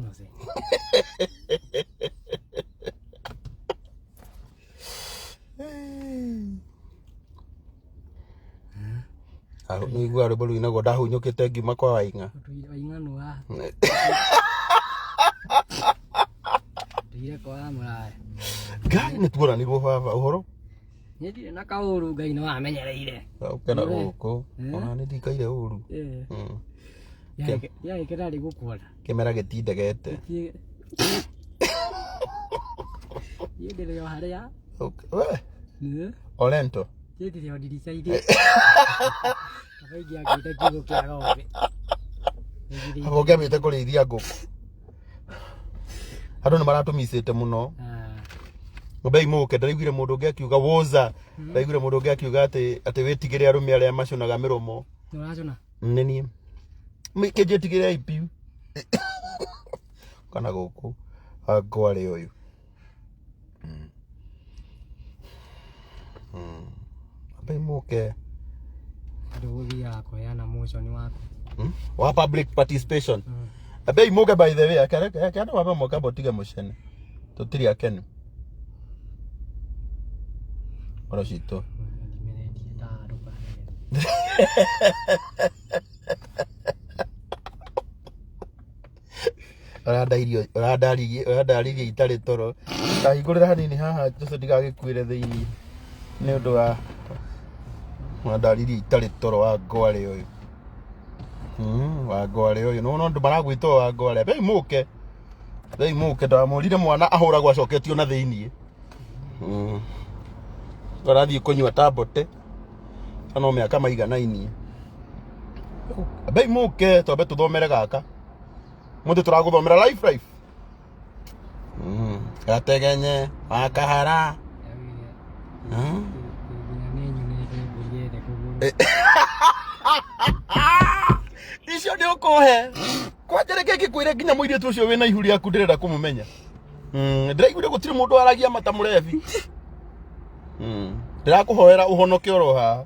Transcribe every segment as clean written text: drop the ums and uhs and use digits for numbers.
Innocent. Nĩ igua rwĩmbo rũinagwo ndahunyũkĩte ngiuma kwa Waing'a. Ũtũire Waing'a nũ haha? Ũtũire kwa mũraya. Ngai nĩ tuonanirwo baba ũhoro. Niĩ ndirĩ na kaũru Ngai nĩ wamenyereire. Ũkena Ĩĩ. gũkũ. Ĩĩ. Ona nĩ ndikaire ũru. Ĩĩ. Ndiagĩkena rĩ gũkuona. Kĩmera gĩtindegete. Niĩ ndĩrĩ o harĩa. We, Ĩĩ. Olento. Niĩ ndĩrĩ o ndirica-inĩ. Kaba ingĩakĩte kiugũ kĩa ng'ombe. Aba ũngĩambĩte kũrĩithia ngũkũ. Andũ nĩ maratũmicĩte mũno. Ah. Mbei mũke ndĩraiguire mũndũ ũngĩ akiuga woza. Ndĩraiguire mũndũ ũngĩ akiuga atĩ atĩ wĩtigĩre arũme arĩa macunaga mĩromo. Nĩ ũracũna? Nĩ niĩ. Kĩnjĩtigĩre ipiu. Kana gũkũ ngwarĩ ũyũ. Ambai mũke. Andũ gũthiaga kũheana motion waku. Wa public participation. Ambai mũke by the way, akere reke andũ mambe moke amba ũtige mũcene. Tũtirĩ akenu. Ngoro citũ. Ndimeretie ta ndũkanege. Ũrandairio ũrandaririe ũrandaririe itarĩ toro. Ndahingũrĩra hanini haha Jose ndigagĩkuĩre thĩinĩ nĩ ũndũ wa ũrandaririe itarĩ toro wa ngwarĩ ũyũ. Wa ngwarĩ ũyũ. Nĩwona andũ maragwĩta wa ngwarĩ. Bei mũke. Bei mũke ndamũrire mwana ahũragwo acoketio na thĩinĩ. Arathiĩ kũnyua ta mbote. No mĩaka maiganainie. Bei mũke twambe tũthomere gaka. Mũthĩ tũragũthomera life life. Gategenye wakahara. Nginya nĩ nyunĩte mbũri yethe kũgũrũ. Icio nĩ ũkũhe. Kwanja reke ngĩkwĩre nginya mũirĩtu ũcio wĩna ihu rĩaku ndĩrenda kũmũmenya. Ndĩraiguire gũtirĩ mũndũ waragia mata mũrebi. Ndĩrakũhoera ũhonoke oro haha.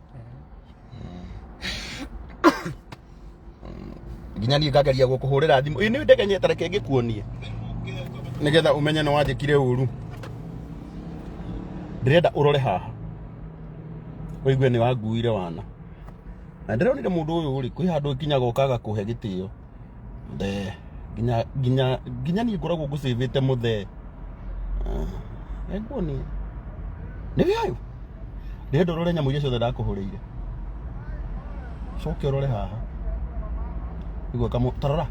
Nginya niĩ ngageria gũkũhũrĩra thimũ. Ĩ nĩ ndegenye ta reke ngĩkuonie. Nĩgetha ũmenye nĩ wanjĩkire ũru. Ndĩrenda ũrore haha. Ũigue nĩ wanguire wana. Na ndĩronire mũndũ ũyũ rĩ, kwĩ handũ ĩkinyaga ũkaga kũhe gĩtĩo. Mũthee. Nginya nginya nginya niĩ ngoragwo ngũcĩvĩte mũthee. Nĩnguonie. Nĩwe ũyũ? Ndĩrenda ũrore nyamũ iria ciothe ndakũhũrĩire. Coke ũrore haha. Igua kamũ tarora.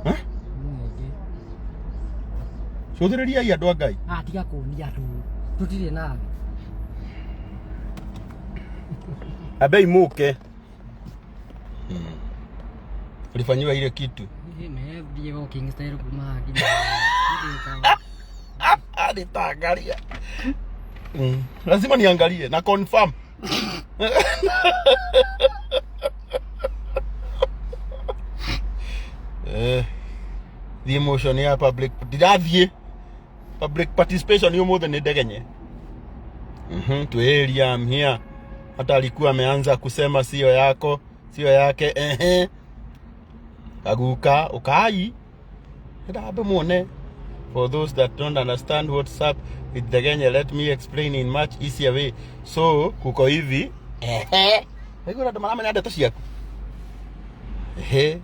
Eh? Nyingĩ. Cũthĩrĩriai andũ a Ngai. Ah, tiga kuonia andũ. Tũtirĩ nawe. Ambei mũke. Ulifanyiwa ile kitu. Thiĩ walking style kuma haha nginya. Nitaangalia. Lazima niangalie na confirm. Eh, the emotion ya public ndirathiĩ public participation ũmũthĩ nĩ ndegenye. Tweria I'm here. Hata alikuwa ameanza kusema sio yako, sio yake. Ehe. Kaguka ukai ndambe muone. For those that don't understand what's up with Ndegenye, let me explain in much easier way. So kuko hivi. Ehe. Waigua andũ maramenya ndeto ciaku. Ehe.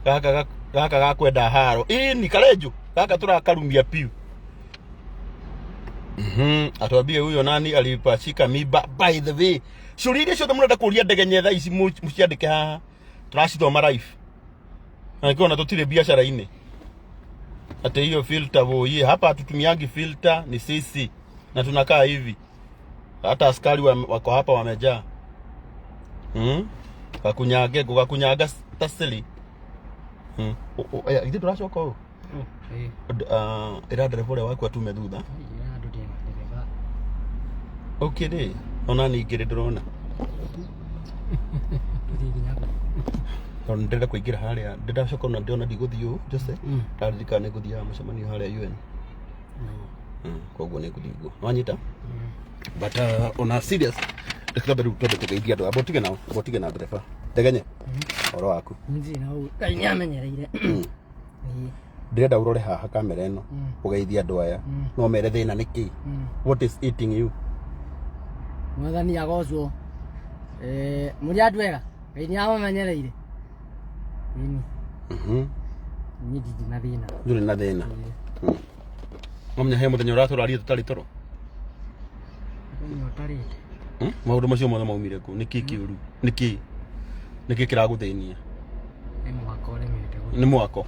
Gaka gaka gakwenda haro. Ĩni karenju. Gaka tũrakarumia piu. Atuambie huyo nani alipachika mimba. By the way, ciũria iria ciothe mũrenda kũria Ndegenye thaa ici mũciandĩke haha. Tũracithoma live. Na ikiwa na tũtirĩ biacara-inĩ. Ate hiyo filter woye, hapa hatutumiangi filter, ni sisi. Na tunakaa hivi. Hata askari wako hapa wamejaa. Kakunyage, gakunyaga tasili. Ithuĩ tũracoka ũũ? Ĩra ndereba ũrĩa waku atume thutha. Andũ ndĩ na ndereba. Okay rĩ, ona ningĩ ndĩrona. Tũthiĩ nginya kũ? Tondũ nĩ ndĩrenda kũingĩra harĩa, ndĩracoka ona ndĩrona ndigũthiĩ ũũ, Jose. Ndaririkana nĩ ngũthiĩ haha mũcemanio harĩa UN. Koguo nĩ ngũthiĩ ũguo. Wanyita? But on a serious, reke twambe rĩu twambe tũgeithie andũ. Amba ũtige nao, amba ũtige na ndereba. Ndegenye, ũhoro waku. Ndirĩ na ũru. Ngai nĩ amenyereire. Ĩĩ. Ndĩrenda ũrore haha kamera ĩno, ũgeithie andũ aya, no mere thĩna nĩ kĩ. What is eating you? Mwathani agocwo. Eh, mũrĩ andũ ega, Ngai nĩ amamenyereire. Ĩni. Niĩ ndirĩ na thĩna. Ndũrĩ na thĩna. Mamenya he mũthenya ũratũraria tũtarĩ toro. Mũthenya ũtarĩte. Maũndũ macio mothe maumire kũ? Nĩ kĩ kĩũru? Nĩ kĩ? Nĩ kĩ kĩragũthĩnia? Nĩ mwaka ũremete gũthiĩ. Nĩ mwako.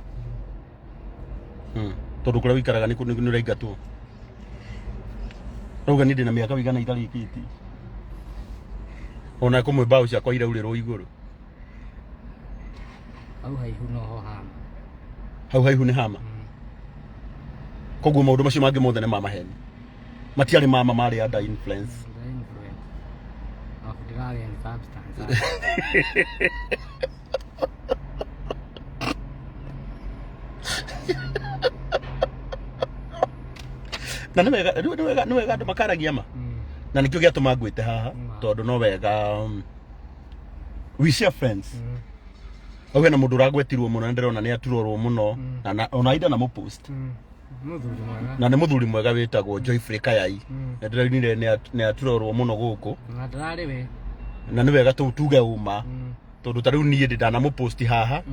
Tondũ kũrĩa ũikaraga nĩ nĩ ũraingatwo. Rauga niĩ ndĩna mĩaka wĩigana itarĩkĩtie. Ona kũmwe mbaũ ciakwa iraurĩrwo igũrũ. Hau haihu noho hama. Hau haihu nĩ hama. Koguo maũndũ macio mangĩ mothe nĩ ma maheni. Matiarĩ mama, marĩ under influence. The influence of drug and substance. Na nĩ wega, nĩ wega, nĩ wega andũ makaragia ma. Na nĩkĩo gĩatũma ngwĩte haha, tondũ no wega we share friends. Hau hena mũndũ ũragwetirwo mũno na ndĩrona nĩ aturorwo mũno na ona aida na mũpost. Mũthuri mwega. Na nĩ mũthuri mwega wĩtagwo Joyfrey Kayai. Na ndĩrainire nĩ aturorwo mũno gũkũ. Na ndararĩ we. Na nĩ wega tuge ũma, tondũ ta rĩu niĩ ndĩ ndanamũposti haha,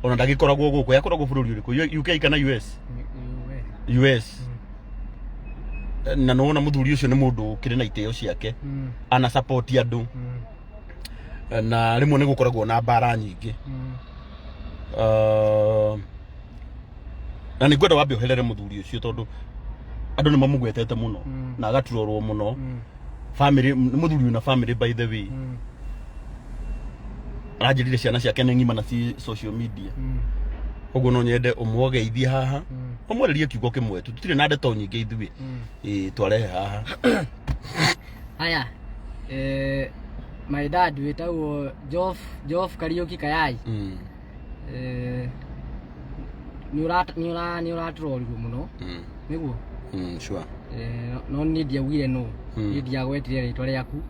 ona ndagĩkoragwo gũkũ, yakoragwo bũrũri ũrĩkũ, UK kana US? We. US. Na nĩwona mũthuri ũcio nĩ mũndũ ũkĩrĩ na itĩo ciake, ana support andũ, na rĩmwe nĩ gũkoragwo na mbara nyingĩ. Na nĩ ngwenda wambe ũherere mũthuri ũcio, tondũ andũ nĩ mamũgwetete mũno na agaturorwo mũno. Family, nĩ mũthuri wĩna family, by the way. Aranjĩrire ciana ciake nĩ ng'ima na ci social media. Koguo no nyende ũmwogeithie haha, ũmwarĩrie kiugo kĩmwe tu, tũtirĩ na ndeto nyingĩ ithuĩ. Ĩĩ, twarehe haha. Haya, my dad wĩtagwo Joff, Joff Kariũki Kayai. Nĩ ũratũrorirwo mũno, nĩguo? Sure. No niĩ ndiaugire nũ. Niĩ ndiagwetire rĩtwa rĩaku.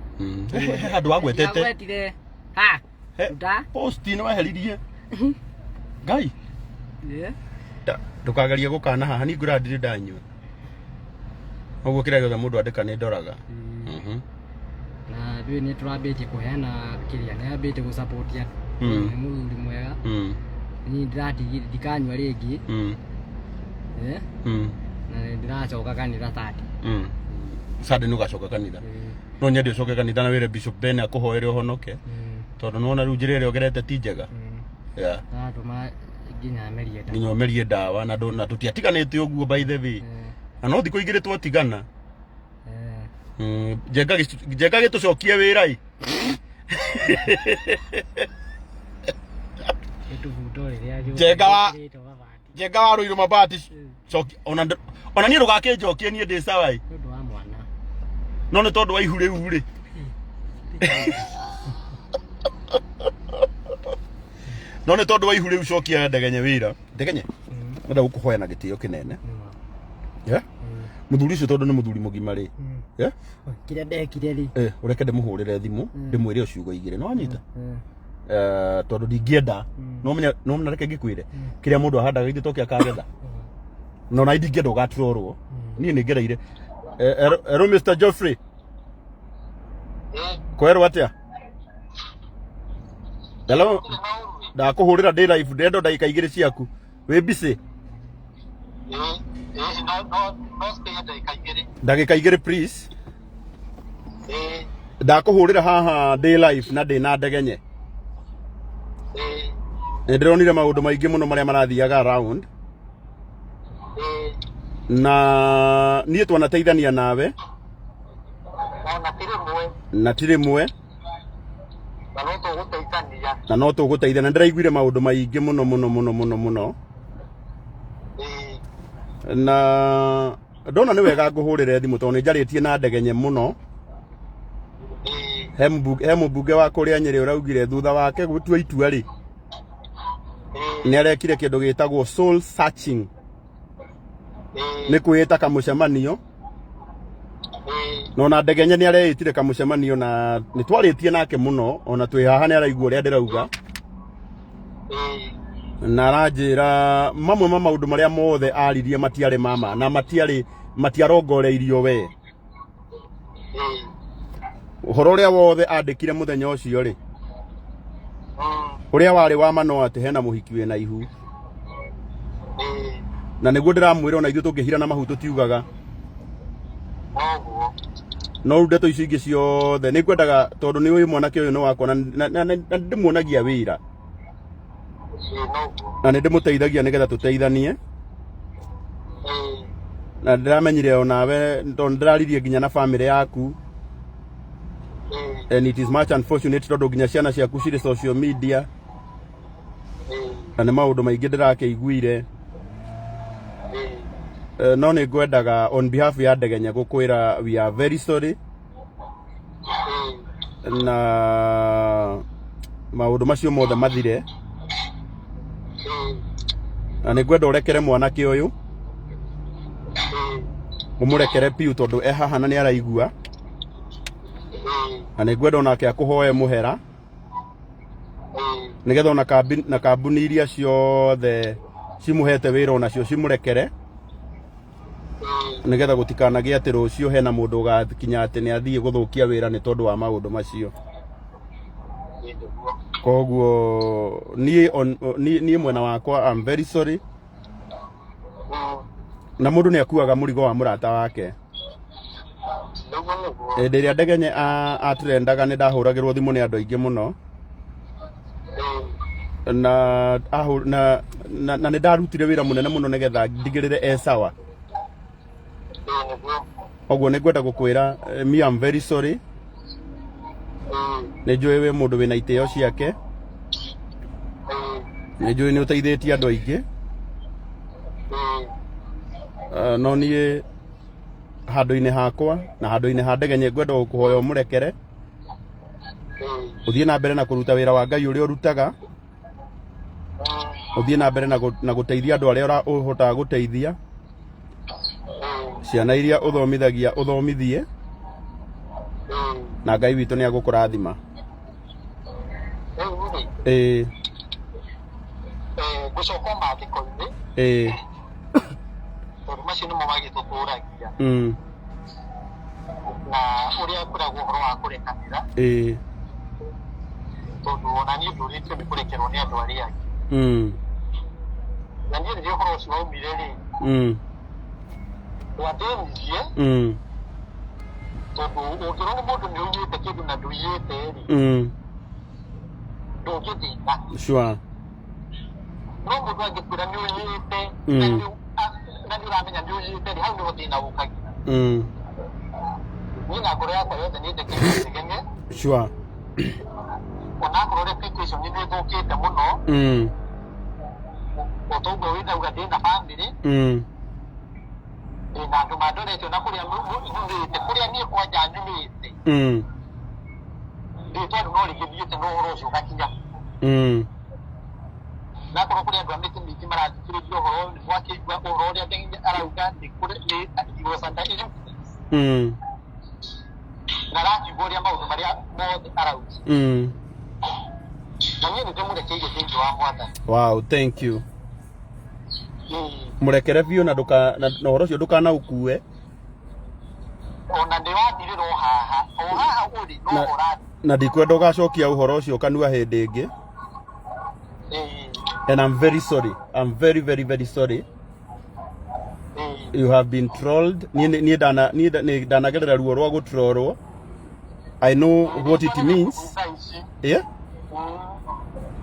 He handũ wagwetete. Ndiagwetire ha. Ruta. Post nĩ weheririe ngai. Yeah. Ndũkagerie gũkana haha, niĩ ngwĩra ndirĩ ndanyua, ũguo kĩrĩa gĩothe mũndũ andĩka nĩ ndoraga. Na ndũĩ nĩ tũrambĩtie kũheana kĩrĩa nĩ ambĩtie gũsupport andũ. Nĩ mũthuri mwega. Niĩ ndĩratigire, ndikanyua rĩngĩ. Na nĩ ndĩracoka kanitha tati. Sunday nĩ ũgacoka kanitha? No nyende ũcoke kanitha na wĩre Bishop Ben akũhoere ũhonoke, tondũ nĩwona rĩu njĩra ĩrĩa ũgerete ti njega. Yeah. Aratũma nginya merie ndawa. Nginya ũmerie ndawa na na tũtiatiganĩte ũguo, by the way. Na no thikũ igĩrĩ twatigana. Njenga njenga gĩtũcokie wĩra ĩ. Ĩtũbuto rĩrĩa Njenga rĩũkĩrĩtwo mabati. Njenga wa Rũirũ mabati, coki ona ona niĩ ndũgakĩnjokie, niĩ ndĩ sawa ĩ. Nĩ ũndũ wa mwana. No nĩ tondũ wa ihu rĩu rĩ, no nĩ tondũ wa ihu rĩu, cokia Ndegenye wĩra. Ndegenye, ndenda gũkũhoya na gĩtĩo kĩnene. Yeah? Mũthuri ũcio, tondũ nĩ mũthuri mũgima rĩ, yeah? Kĩrĩa ndekire rĩ? Ũreke ndĩmũhũrĩre thimũ, ndĩmwĩre o ciugo igĩrĩ, no wanyita? Tondũ ndingĩenda, no menya, no menya, reke ngĩkwĩre, kĩrĩa mũndũ ahandaga ithe toke akagetha. No na ndingĩenda ũgaturorwo, niĩ nĩ ngereire. Ero Mr Geoffrey, kwerwo atĩa? Hello, ndakũhũrĩra ndĩ live, ndĩrenda ndagĩka 2 ciaku, wĩ busy? No spare ndagĩka 2. Ndagĩka 2, please. Ndakũhũrĩra haha ndĩ live na ndĩ na Ndegenye. Nĩ ndĩronire maũndũ maingĩ mũno marĩa marathiaga around, na niĩ twanateithania nawe. Ona ti rĩmwe. Na ti rĩmwe. Na no tũgũteithania. Na no tũgũteithania. Na ndĩraiguire maũndũ maingĩ mũno mũno mũno mũno mũno. Na ndona nĩ wega ngũhũrĩre thimũ, tondũ nĩ njarĩtie na Ndegenye mũno. He mũmbunge wa kũrĩa Nyĩrĩ ũraugire thutha wake gũtua itua rĩ, nĩ arekire kĩndũ gĩtagwo soul searching, nĩ kwĩĩta kamũcemanio. Na ona Ndegenye nĩ areĩtire kamũcemanio, na nĩ twarĩtie nake mũno, ona twĩ haha nĩ araigua ũrĩa ndĩrauga. Na aranjĩra mamwe ma maũndũ marĩa mothe aririe matiarĩ mama na matiarĩ matiarongoreirio we. Ũhoro ũrĩa wothe andĩkire mũthenya ũcio rĩ, ũrĩa warĩ wa ma no atĩ hena mũhiki wĩna ihu. Na nĩguo ndĩramwĩra ona ithuĩ tũngĩhira na mahu tũtiugaga. Noguo. No rĩu ndeto icio ingĩ ciothe nĩ ngwendaga tondũ nĩ ũĩ mwanake ũyũ nĩ wakwa na ndĩmuonagia wĩra. Noguo. Na nĩ ndĩmũteithagia nĩgetha tũteithanie. Na ndĩramenyire onawe tondũ ndĩraririe nginya na family yaku. And it is much unfortunate tondũ nginya ciana ciaku cirĩ social media na nĩ maũndũ maingĩ ndĩrakĩiguire. No nĩ ngwendaga on behalf ya Ndegenya gũkwĩra we are very sorry na maũndũ macio mothe mathire, na nĩ ngwenda ũrekere mwanake ũyũ, ũmũrekere piũ tondũ e haha na nĩ araigua, na nĩ ngwenda onake akũhoe mũhera nĩgetha ona kambi na kambuni iria ciothe cimũhete wĩra onacio cimũrekere, nĩgetha gũtikanagĩe atĩ rũciũ hena mũndũ ũgakinya atĩ nĩ athiĩ gũthũkia wĩra nĩ tondũ wa maũndũ macio. Nĩguo. Koguo niĩ mwena wakwa, I'm very sorry. Na mũndũ nĩ akuaga mũrigo wa mũrata wake. Nĩguo, nĩguo. Hĩndĩ ĩrĩa Ndegenye atrendaga nĩ ndahũragĩrwo thimũ nĩ andũ aingĩ mũno na nĩ ndarutire wĩra mũnene mũno nĩgetha ndigĩrĩre e sawa. Nĩguo. Ũguo nĩ ngwenda gũkwĩra, me, I'm very sorry. Nĩ njũĩ wĩ mũndũ wĩna itĩo ciake, nĩ njũĩ nĩ ũteithĩtie andũ aingĩ. No niĩ handũ-inĩ hakwa na handũ-inĩ ha Ndegenye ngwenda gũkũhoya ũmũrekere, ũthiĩ na mbere na kũruta wĩra wa Ngai ũrĩa ũrutaga, ũthiĩ na mbere na gũteithia andũ arĩa ũhotaga gũteithia, ciana iria ũthomithagia ũthomithie, na Ngai witũ nĩ agũkũrathima. Rĩu rĩ, Ĩĩ. Ngũcoka o maandĩko-inĩ, tondũ macio nĩmo magĩtũtũragia na ũrĩa kwĩragwo ũhoro wa kũrekanĩra, tondũ ona niĩ ndũrĩtio nĩ kũrekerwo nĩ andũ arĩa angĩ. Na niĩ rĩrĩa ũhoro ũcio waumire rĩ, wathĩnirie, tondũ ũngĩrwo nĩ mũndũ nĩ ũiyĩte kĩndũ na ndũiyĩte rĩ, ndũngĩthĩna. No mũndũ angĩkwĩra nĩ ũiyĩte na nĩ ũramenya nĩ ũiyĩte rĩ, hau nĩho thĩna ũkagia. Niĩ na ngoro yakwa yothe nĩ njĩkĩrĩte Ndegene, onakorwo reputation nĩ ĩthũkĩte mũno, o ta ũguo wĩnauga ndĩna family, ndĩna andũ mandorete ona kũrĩa nyumĩte, kũrĩa niĩ kwanja nyumĩte, rĩtwa rĩu no rĩgĩthiĩte na ũhoro ũcio ũgakinya. Na akorwo kũrĩ andũ a mĩtĩ mĩingĩ marathikĩrĩria ũhoro, nĩ mwakĩigua ũhoro ũrĩa Ndegene arauga nĩ kũrĩ nĩ he was under influence, na arakiuga ũrĩa maũndũ marĩa mothe arauga, na niĩ nĩ ndĩmũrekeire thĩinĩ wa Mwathani. Wow, thank you. Mũrekere biũ na ndũka na ũhoro ũcio ndũkanaũkue. Ona nĩ wathirĩra o haha, o haha ũrĩ no ũrathi. Na ndikwenda ũgacokia ũhoro ũcio kanua hĩndĩ ĩngĩ. And I'm very sorry, I'm very, very, very sorry. You have been trolled. Niĩ ndana niĩ nĩ ndanagerera ruo rwa gũtrollwo. I know what it means. Thaa ici. Yeah.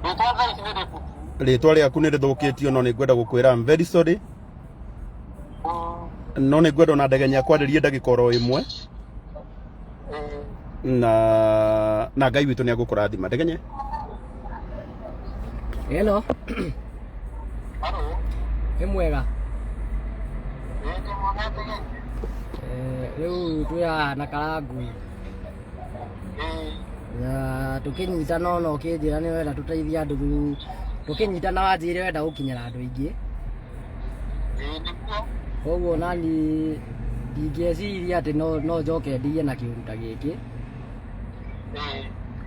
Rĩtwa thaa ici nĩ rĩbutu. Rĩtwa rĩaku nĩ rĩthũkĩtio, no nĩ ngwenda gũkwĩra I'm very sorry. No nĩ ngwenda ona Ndegenya kwarĩrie ndagĩka oro ĩmwe, na Ngai witũ nĩ agũkũrathima, Ndegenye. Hello. Halo. Nĩ mwega. Ĩĩ, ndĩ mwega, Ndegenye. Rĩu twĩ haha na Karangũ. Na tũkĩnyitana ona ũkĩnjĩra nĩ wenda tũteithie andũ, tũkĩnyitana wanjĩire wenda gũkinyĩra andũ aingĩ. Ĩĩ, nĩguo. Koguo nani ndingĩeciria atĩ no njoke ndige na kĩũndũ ta gĩkĩ.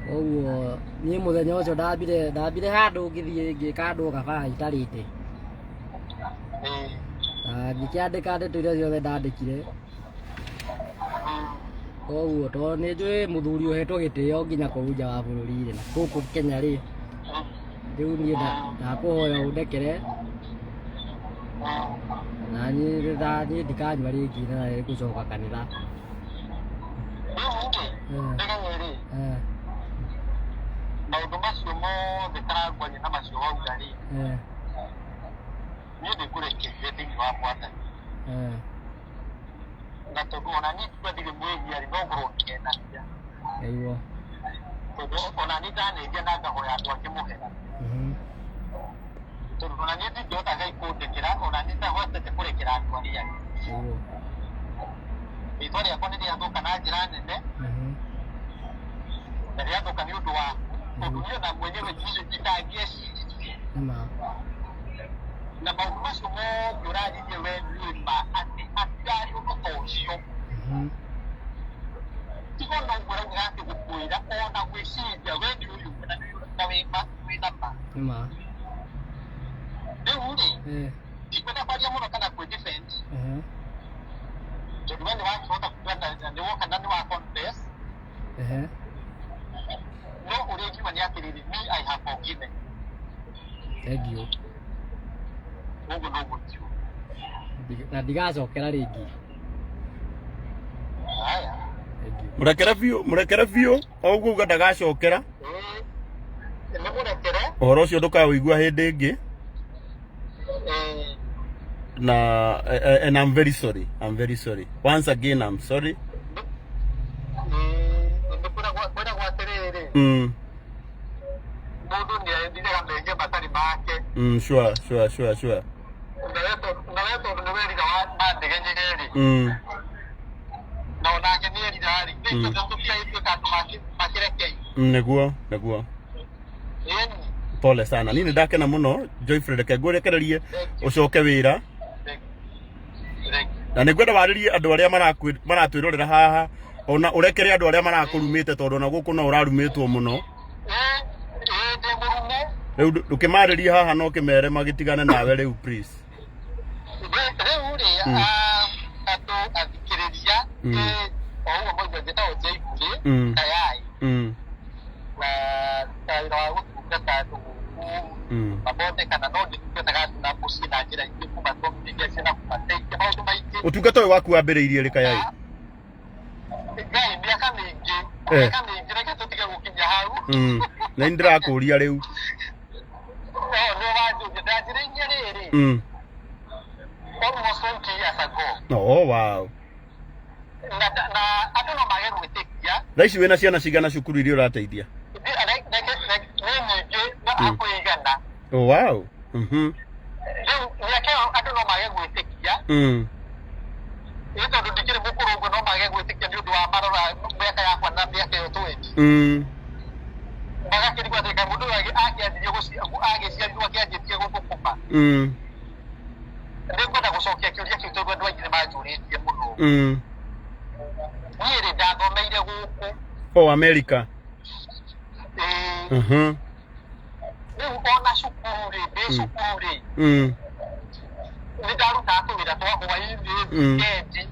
Koguo niĩ mũthenya ũcio ndambire handũ ngĩthiĩ ngĩka andũ kabara itarĩte. Na ngĩkĩandĩka ndeto iria ciothe ndandĩkire. Koguo tondũ nĩ njũĩ mũthuri ũhetwo gĩtĩo nginya kũu nja wa bũrũri rĩ, na gũkũ Kenya rĩ, rĩu niĩ ndakũhoya ũndekere na niĩ ndikanyua rĩngĩ na gũcoka kanitha. Rĩu rĩ, Ndeganyĩ rĩ, maũndũ macio mothe karangwaria na macio wauga rĩ, niĩ nĩngũrekeire thĩinĩ wa Mwathani. Na tondũ ona niĩ ngiuga ndirĩ mwĩhia rĩ, no ngorwo ngĩhenania. Nĩguo. Tondũ ona niĩ ndanehia na ngahoya andũ angĩ mũhera. Tondũ ona niĩ ndingĩhota Ngai kũndekera, ona niĩ ndahotete kũrekera andũ arĩa angĩ. Nĩguo. Rĩtwa rĩakwa nĩ rĩathũka na njĩra nene, na rĩathũka nĩ ũndũ waku, tondũ niĩ ona mwenyewe niĩ itangĩeciririe. Nĩma. Na maũndũ macio mothe ũraririe we nĩ ma atĩ hatirarĩ ũndũ ta ũcio. Tiga ona ũguo ũrauga atĩ gũkwĩra ona gwĩciria we nĩ ũyũ na nĩ na wĩ ma wĩna ma. Nĩma. Rĩu rĩ, ndikwenda kwaria mũno kana kwĩ defend, tondũ we nĩ wakĩhota kuga na nĩ woka na nĩ wa confess, no ũrĩa ingiuga nĩ atĩrĩrĩ, me I have forgiven. Thank you. Ũguo noguo ingiuga. Na ndigacokera rĩngĩ. Haya. Thank you. Mũrekere biũ, mũrekere biũ, o ũguo uga ndagacokera. Ĩĩ, nĩ mũrekere. Ũhoro ũcio ndũkaũigua hĩndĩ ĩngĩ. Ĩĩ. Na and I'm very sorry. I'm very sorry. Once again I'm sorry. Ĩĩ, nĩ kwĩragwo atĩrĩrĩ, mũndũ nĩ ethiaga mehia matarĩ make. Sure, sure, sure, sure. Na we tondũ nĩ werira mandegenyere rĩ, na onake nĩ erira rĩ, rĩu tũtiagĩtuĩka andũ makĩrekei. Nĩguo, nĩguo. Ĩni. Pole sana. Niĩ nĩ ndakena mũno, Joyfrey, reke ngũrekererie ũcoke wĩra. Thank you. Thank you. Na nĩ ngwenda warĩrie andũ arĩa maratwĩrorera haha, ona ũrekere andũ arĩa marakũrumĩte, tondũ ona gũkũ no ũrarumĩtwo mũno. Ĩĩ, ĩĩ, ndĩ mũrume. Rĩu ndũkĩmarĩrie haha no ũkĩmere magĩtigane nawe rĩu, please. Rĩu rĩ, andũ athikĩrĩria, o ũguo moiga njĩtagwo Jaiburi Kayai, na wĩra wa gũtungata andũ gũkũ mabonde kana no ndĩtungataga andũ na mũciĩ na njĩra ingĩ, kũmathomithia ciana, kũmateithia maũndũ maingĩ. Ũtungata ũyũ waku wambĩrĩirie rĩ, Kayai? Ngai, mĩaka mĩingĩ. Mĩaka mĩingĩ, reke tũtige gũkinya hau. Na nĩ ndĩrakũria rĩu. No nĩ wanjũria ndanjĩrĩirie rĩrĩ, almost 20 years ago. Oh, wow. Na andũ no mage gwĩtĩkia. Thaa ici wĩna ciana cigana cukuru iria ũrateithia? Nĩ nyingĩ na hakuhĩ 100. Oh, wow. Rĩu mĩaka ĩyo andũ no mage gwĩtĩkia, ĩ tondũ ndikĩrĩ mũkũrũ ũguo, no mage gwĩtĩkia nĩ ũndũ wa marora mĩaka yakwa na mĩaka ĩyo 20, magakĩrigwo atĩ kaĩ mũndũ ũyũ akĩanjirie agĩciarirwo akĩanjĩtie gũthũkũma. Nĩ ngwenda gũcokia kĩũria kĩu tondũ andũ aingĩ nĩ manjũrĩtie mũno. Niĩ rĩ, ndathomeire gũkũ. Oh, America. Ĩĩ. Rĩu ona cukuru rĩ, ndĩ cukuru rĩ, nĩ ndarutaga tũwĩra twa hwainĩ, weekend.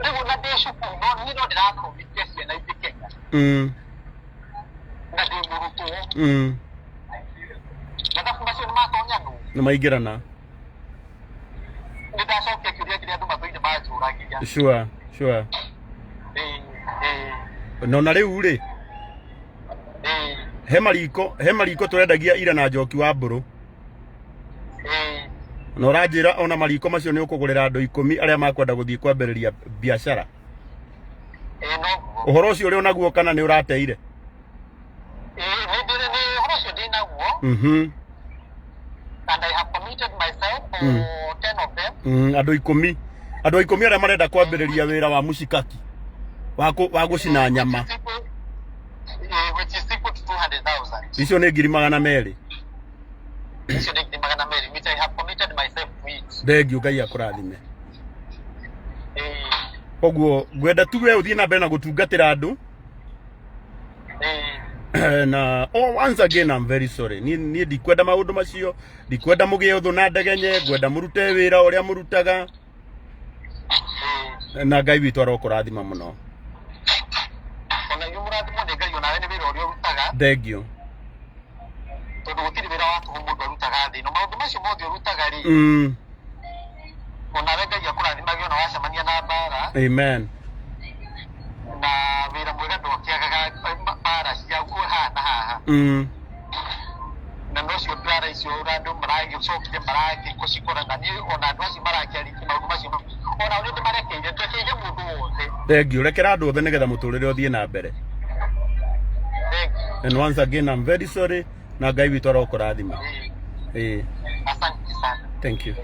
Rĩu ona ndĩ cukuru no niĩ no ndĩrathomithia ciana ingĩ Kenya, na ndĩ mũrutwo. Mathabu macio nĩ matonyanwo. Nĩ maingĩrana. Nĩ ndacokia kĩũria kĩrĩa andũ matũire manjũragia. Sure, sure. Ĩĩ, ĩĩ. Na ona rĩu rĩ, he mariko tũrendagia ira na Njoki wa Mbũrũ. Na ũranjĩra ona mariko macio nĩ ũkũgũrĩra andũ 10 arĩa makwenda gũthiĩ kwambĩrĩria biacara. Ĩĩ, noguo. Ũhoro ũcio ũrĩ onaguo kana nĩ ũrateire? Ĩĩ, nĩ ũhoro ũcio ndĩ naguo, and I have committed myself for 10 of them. Andũ 10. Andũ 10 arĩa marenda kwambĩrĩria wĩra wa mũcikaki. Wa gũcina nyama. Which is equal to 200,000. Icio nĩ 200,000. Icio nĩ 200,000, which I have committed myself to it. Thengiũ, Ngai akũrathime. Ĩĩ. Koguo ngwenda tu we ũthiĩ na mbere na gũtungatĩra andũ. Na oh, once again I'm very sorry. Niĩ ndikwenda maũndũ macio, ndikwenda mũgĩe ũthũ na ndegenye, ngwenda mũrute wĩra ũrĩa mũrutaga. Na Ngai witũ arokũrathima mũno. Ona inyuĩ mũrathimwo nĩ Ngai onawe nĩ wĩra ũrĩa ũrutaga. Thank you. Tondũ gũtirĩ wĩra wa tũhũ mũndũ arutaga thĩ ĩno. Maũndũ macio mothe ũrutaga rĩ, onawe Ngai akũrathimage ona wacemania na mbara. Amen. Na wĩra mwega ndwakĩagaga mbara cia haha na haha. Na nocio mbara icio ona andũ maragĩcokire maragĩkũcikora na niĩ ona andũ acio marakĩarĩtie maũndũ macio ona nĩ ndĩmarekeire, ndekeire mũndũ wothe. Thank you. Rekera andũ othe nĩgetha mũtũrĩre ũthiĩ na mbere. Thank you. And once again I'm very sorry na Ngai witũ arokũrathima. Ĩĩ. Asante sana. Thank you.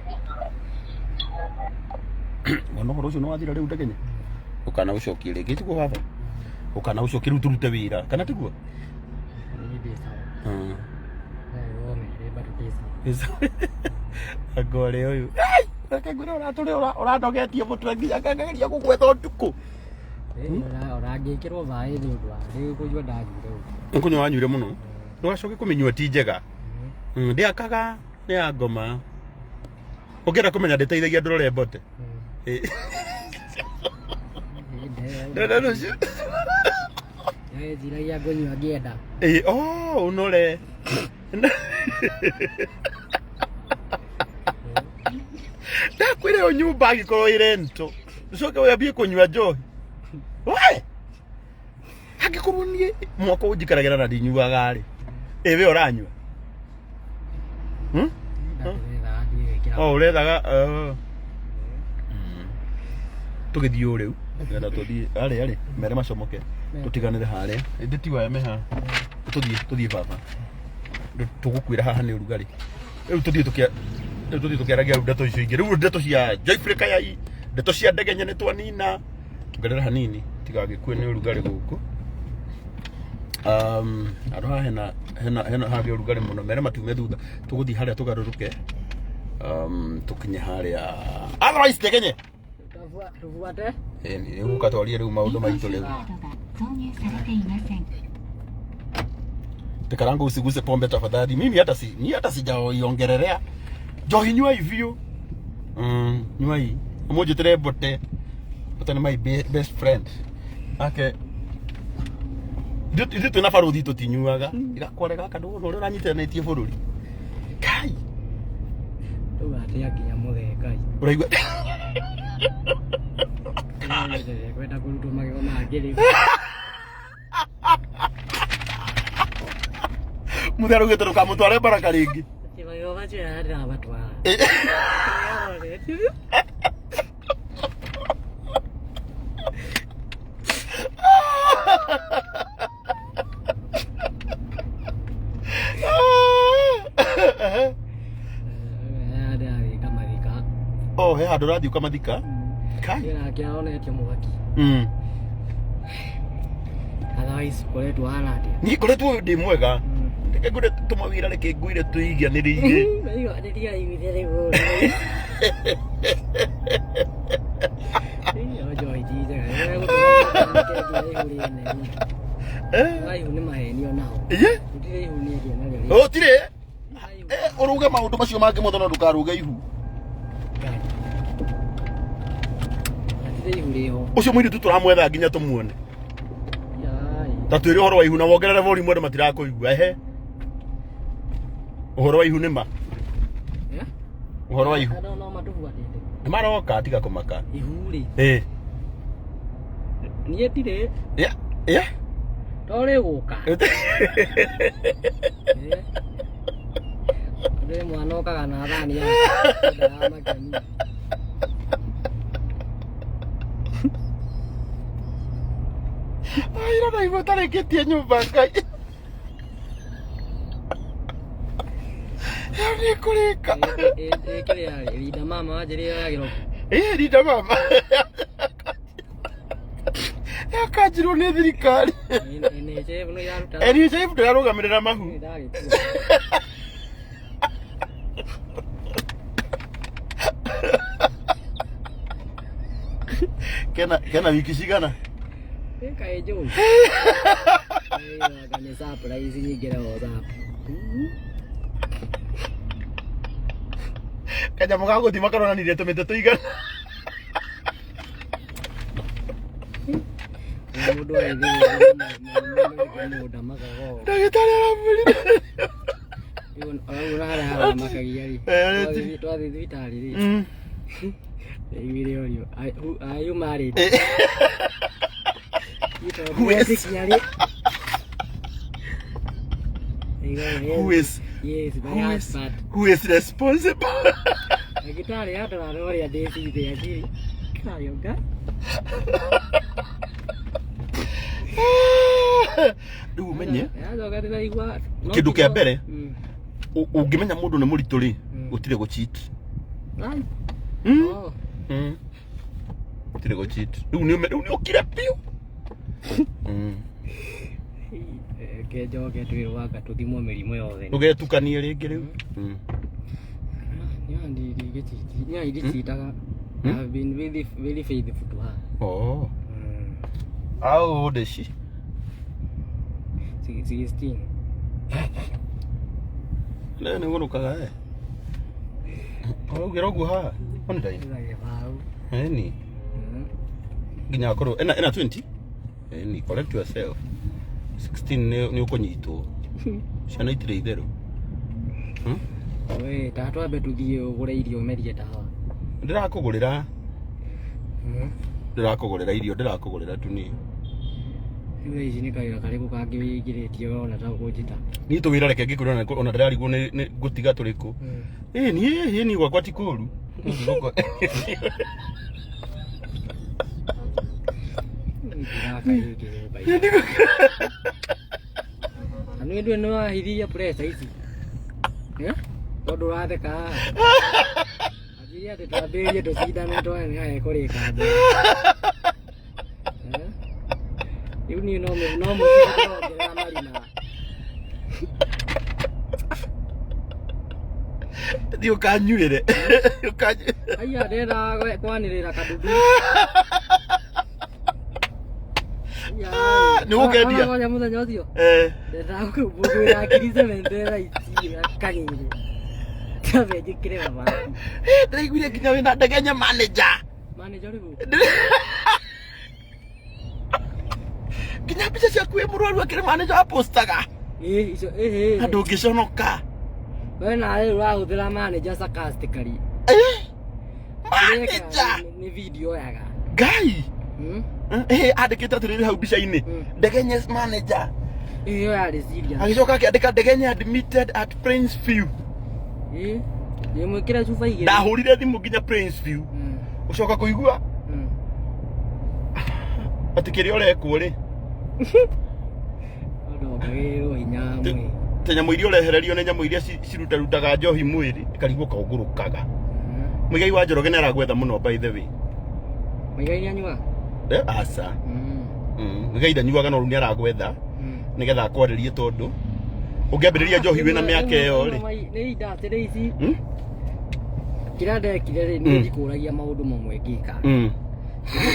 Wona ũhoro ũcio nĩ wathira rĩu ndegenye. Ũkana ũcokie rĩngĩ tiguo baba? Ũkana ũcokie rĩu tũrute wĩra kana tiguo? Angore ũyũ. Reke ngwĩre ũratũrĩ ũrandogetie mũtwe nginya ngageria gũgwetha ũtukũ. Ũrangĩkĩrwo maĩ nĩ ũndũ wa rĩu kũnyua ndanyuire ũguo. Nĩ kũnyua wanyuire mũno. Ndũgacoke kũmĩnyua ti njega. Ndĩakaga nĩ ya ngoma. Ũngĩenda kũmenya ndĩteithagia ndũrore mbote. Ndĩrenda rũciũ. Ndĩreciragia ngũnyua ngĩenda. Ĩĩ, oh, ũnore. Ndakwĩra ĩyo nyũmba angĩkorwo ĩ rento ũcoke wambie kũnyua njohi. We! Angĩkorwo niĩ mwaka ũyũ njikaragĩra na ndinyuaga rĩ, ĩ we ũranyua? Hmm? Ndĩrethaga ndigĩkĩra. Oh, ũrethaga oh. Tũgĩthiĩ ũũ rĩu nĩgetha tũthiĩ arĩ arĩ mere macomoke tũtiganĩre harĩa ĩndĩ ti waya meha tũthiĩ tũthiĩ baba tũgũkuĩra haha nĩ ũrugarĩ rĩu tũthiĩ tũkĩa rĩu tũthiĩ tũkĩaragia rĩu ndeto icio ingĩ rĩu ndeto cia Joyfrey Kayai ndeto cia ndegenye nĩ twanina ongerera hanini tigagĩkue nĩ ũrugarĩ gũkũ handũ haha hena hena hena harĩa ũrugarĩ mũno mere matume thutha tũgũthiĩ harĩa tũgarũrũke tũkinye harĩa otherwise ndegenye Tubuate. Rĩu ũka twarie rĩu maũndũ maitũ rĩu Tekarangu usiguse pombe tafadhali. Mimi hata si ni hata sijaiongelelea. Njohi nyua hivyo. Nyua hii. Ũmũnjĩtĩre mbote. Mbote nĩ my best friend. Ake ithuĩ twĩna baruthi tũtinyuaga. Igakware gaka ndũgũna ũrĩa ũranyitanĩtie bũrũri. Kai. Rĩu atĩa nginya mũthee Ngai. Ũraigua Kwenda kũrutwo magego mangĩ rĩu. Mũthee araugĩte ndũkamũtware baraka rĩngĩ. Atĩ magego macio ndĩramatwara. Ndĩrathiĩ ngamathika. Oh, he handũ ũrathiĩ ũkamathika? Kai. Nake aronetio mwaki. Otherwise koretwo hana atĩa? Niĩ ngoretwo ndĩ mwega. Reke ngwĩre tũmawĩra reke ngwĩre tũiganĩrĩire. Ndiraiguithia rĩu. Ĩyo njohi ti njega. Ihu nĩ maheni onaho. Iye? Gũtirĩ ihu niĩ ndĩ narĩo. Gũtirĩ? Ũruge maũndũ macio mangĩ mothe no ndũkaruge ihu. Hatirĩ ihu rĩho. Ũcio mũirĩtu tũramwetha nginya tũmuone. Ta twĩre ũhoro wa ihu na wongerere volume andũ matirakũigua. Ehe. Ũhoro wa ihu nĩ ma. Ũhoro wa ihu. Andũ no matũbuatĩte. Nĩ maroka tiga kũmaka. Ihu rĩ. Ĩĩ. Niĩ ndirĩ. Yeah. Yeah. To rĩgũka. Ndĩ mwana okaga na thani yake. Ndaramakenia. Ira ndaigua ũtarĩkĩtie nyũmba Ngai. Ĩyo nĩ kũrĩka. Ĩkĩrĩa rĩ, rinda mama wanjĩrĩra yoyagĩrwo kũ? Ĩĩ rinda mama. Yakanjirwo nĩ thirikari. NHIF nĩ iraruta. NHIF ndĩrarũgamĩrĩra mahu. Ndagĩkua. Kena wiki cigana? Kaĩ njũĩ. Anga nĩ surprise nyingĩre WhatsApp. Kanyamũ ga gũthima karonanirie tũmĩtĩ tũigana. Mũndũ agĩthiĩ mũgũnda magago. Ndagĩtarĩ aramwĩrire. Ũraigua harĩa haramakagia rĩ. Eh, Twathiĩ thibitarĩ rĩ. Ndaiguire orio, "Are you married?" Who is? Who Who is? Yes, my Who is? husband. Who is responsible? Ndagĩtarĩ andora na ũrĩa ndĩcithe akiri. Kayonga. Rĩu ũmenye Yacoka ndĩraigua. Kĩndũ kĩa mbere? Ũngĩmenya mũndũ nĩ mũritũ rĩ, gũtirĩ gũ cheat. Ai. Oh. Gũtirĩ gũ cheat. Rĩu nĩ rĩu nĩ ũkire biũ. Reke njoke twĩrwo anga tũthimwo mĩrimũ yothe. Ndũgetukanie rĩngĩ rĩu. Niĩ ndichitaga. I've been very, very faithful to her. Oh. How old is she? 16. Nĩ nĩ gũrũkaga eh. Ũraugĩra ũguo haha? Online. Ĩna gĩbaũ. Ĩni. Nginya akorwo ena ena 20. Ĩni, correct yourself. 16 nĩ nĩ ũkũnyitwo. Ciana itirĩ itherũ. We, ta twambe tũthiĩ ũgũre irio ũmerie tawa. Ndĩrakũgũrĩra. Ndĩrakũgũrĩra irio, ndĩrakũgũrĩra tu niĩ. Rĩu ici nĩ kawĩra karĩkũ kangĩ wĩingĩrĩtie wona ta ũkũnjĩta? Niĩ tũwĩra reke ngĩkwĩra ona ndĩrarigwo nĩ ngũtiga tũrĩkũ. Ĩĩ niĩ ĩĩ niĩ gwakwa ti kũũru. Ndĩraka rĩngĩ nyũmba-inĩ. Na nĩ ndũĩ nĩ wahithirie pressure ici. Eh? Tondũ ũratheka haha. Anjirie atĩ twambĩrĩrie tũcindane tuone nĩ harĩa ĩkũrĩka mbere. Eh? Rĩu niĩ no no mũciĩ ndĩrongerera marima. Thiĩ ũkanyuĩre. Ũkanyuĩre. Aya ndĩrenda kwanĩrĩra kadudu. Nĩ ũgũkendia? Ngoja mũthenya ũcio. Eh. Ndĩrenda kũmbũrĩra ngiri seventy ici kagĩrĩ. Kambe njĩkĩre mabati. Ndĩraiguire nginya wĩna ndegenya manager. Manager ũrĩkũ? Nginya mbica ciaku wĩ mũrwaru akĩrĩ manager apostaga. Ĩĩ icio ĩĩ. Na ndũngĩconoka. We nawe ũrahũthĩra manager sarcastically. Eh? Manager. Nĩ video yaga. Ngai. Eh, andĩkĩte atĩrĩrĩ hau mbica-inĩ. Ndegenye manager. Ĩyo yarĩ serious. Agĩcoka akĩandĩka Ndegenye admitted at Prince View. Ĩĩ. Ndĩmwĩkĩre cuba igĩrĩ. Ndahũrire thimũ nginya Prince View. Ũcoka kũigua atĩ kĩrĩa ũrekwo rĩ Ndongagĩrĩrwo hinya mwĩrĩ. ta nyamũ iria ũrehererio nĩ nyamũ iria cirutarutaga njohi mwĩrĩ ĩkarigwo kaũngũrũkaga. Mũigai wa Njoroge nĩ aragwetha mũno by the way. Mũigai nĩ anyuaga? Eh, aca. Mũigai ndanyuaga no rĩu nĩ aragwetha nĩgetha akwarĩrie tondũ ũngĩambĩrĩria njohi wĩna mĩaka ĩyo rĩ. Nĩ industry ici. Kĩrĩa ndekire rĩ, niĩ ndikũragia maũndũ mamwe ngĩka.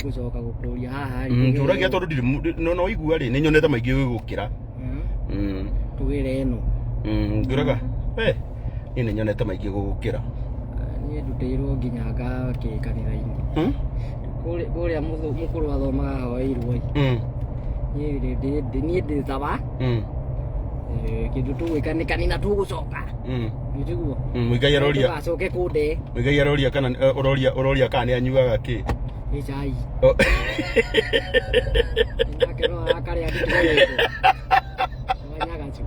Ngũcoka gũkũria haha rĩ. Njũragia tondũ ndirĩ no igua rĩ, nĩ nyonete maingĩ gũgũkĩra. Tũgĩre ĩno. Ngwĩraga, we, niĩ nĩ nyonete maingĩ gũgũkĩra. Niĩ ndutĩirwo nginya ngakĩ kanitha-inĩ. Kũrĩa mũkũrũ athomaga ahoeirwo ĩ. Niĩ ndĩ sawa. Kĩndũ tũgwĩka nĩ kanitha tũgũcoka. Nĩtiguo? Mũigai aroria. Ndũgacoke kũnde. Mũigai aroria kana ũroria kana nĩ anyuaga kĩ? Nĩ cai. Nake no arakarĩa nditũ. Wanyagacu.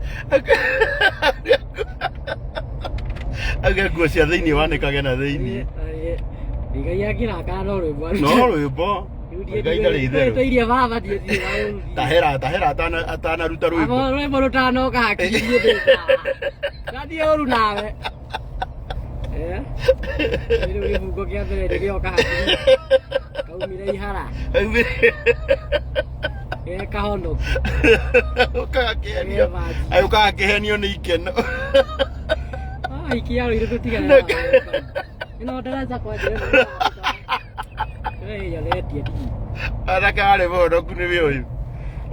Auge nguo cia thĩinĩ wanĩkage na thĩinĩ. Ngai akĩrakara no rwĩmbo. No rwĩmbo. Ngai ndarĩ itherũ. Tũirie baba ndiĩ thiĩ. Tahera tahera atanaruta rwĩmbo. Abo rwĩmbo rũtanoka hakiri niĩ ndĩ sawa. Ndathiĩ ũru nawe. Eh? Rĩu gĩbungo kĩa mbere nĩgĩoka hakiri. Kaumire ihara. Ge kahonoku. Ũkaga kĩhenio. Ai ũkaga kĩhenio nĩ ikeno. Ah, ikia rũirũ tũtigane nawe. Ĩno ndaraca kwanjĩra. We nyonetie ndigi. Anake arĩ mũhonoku nĩwe ũyũ.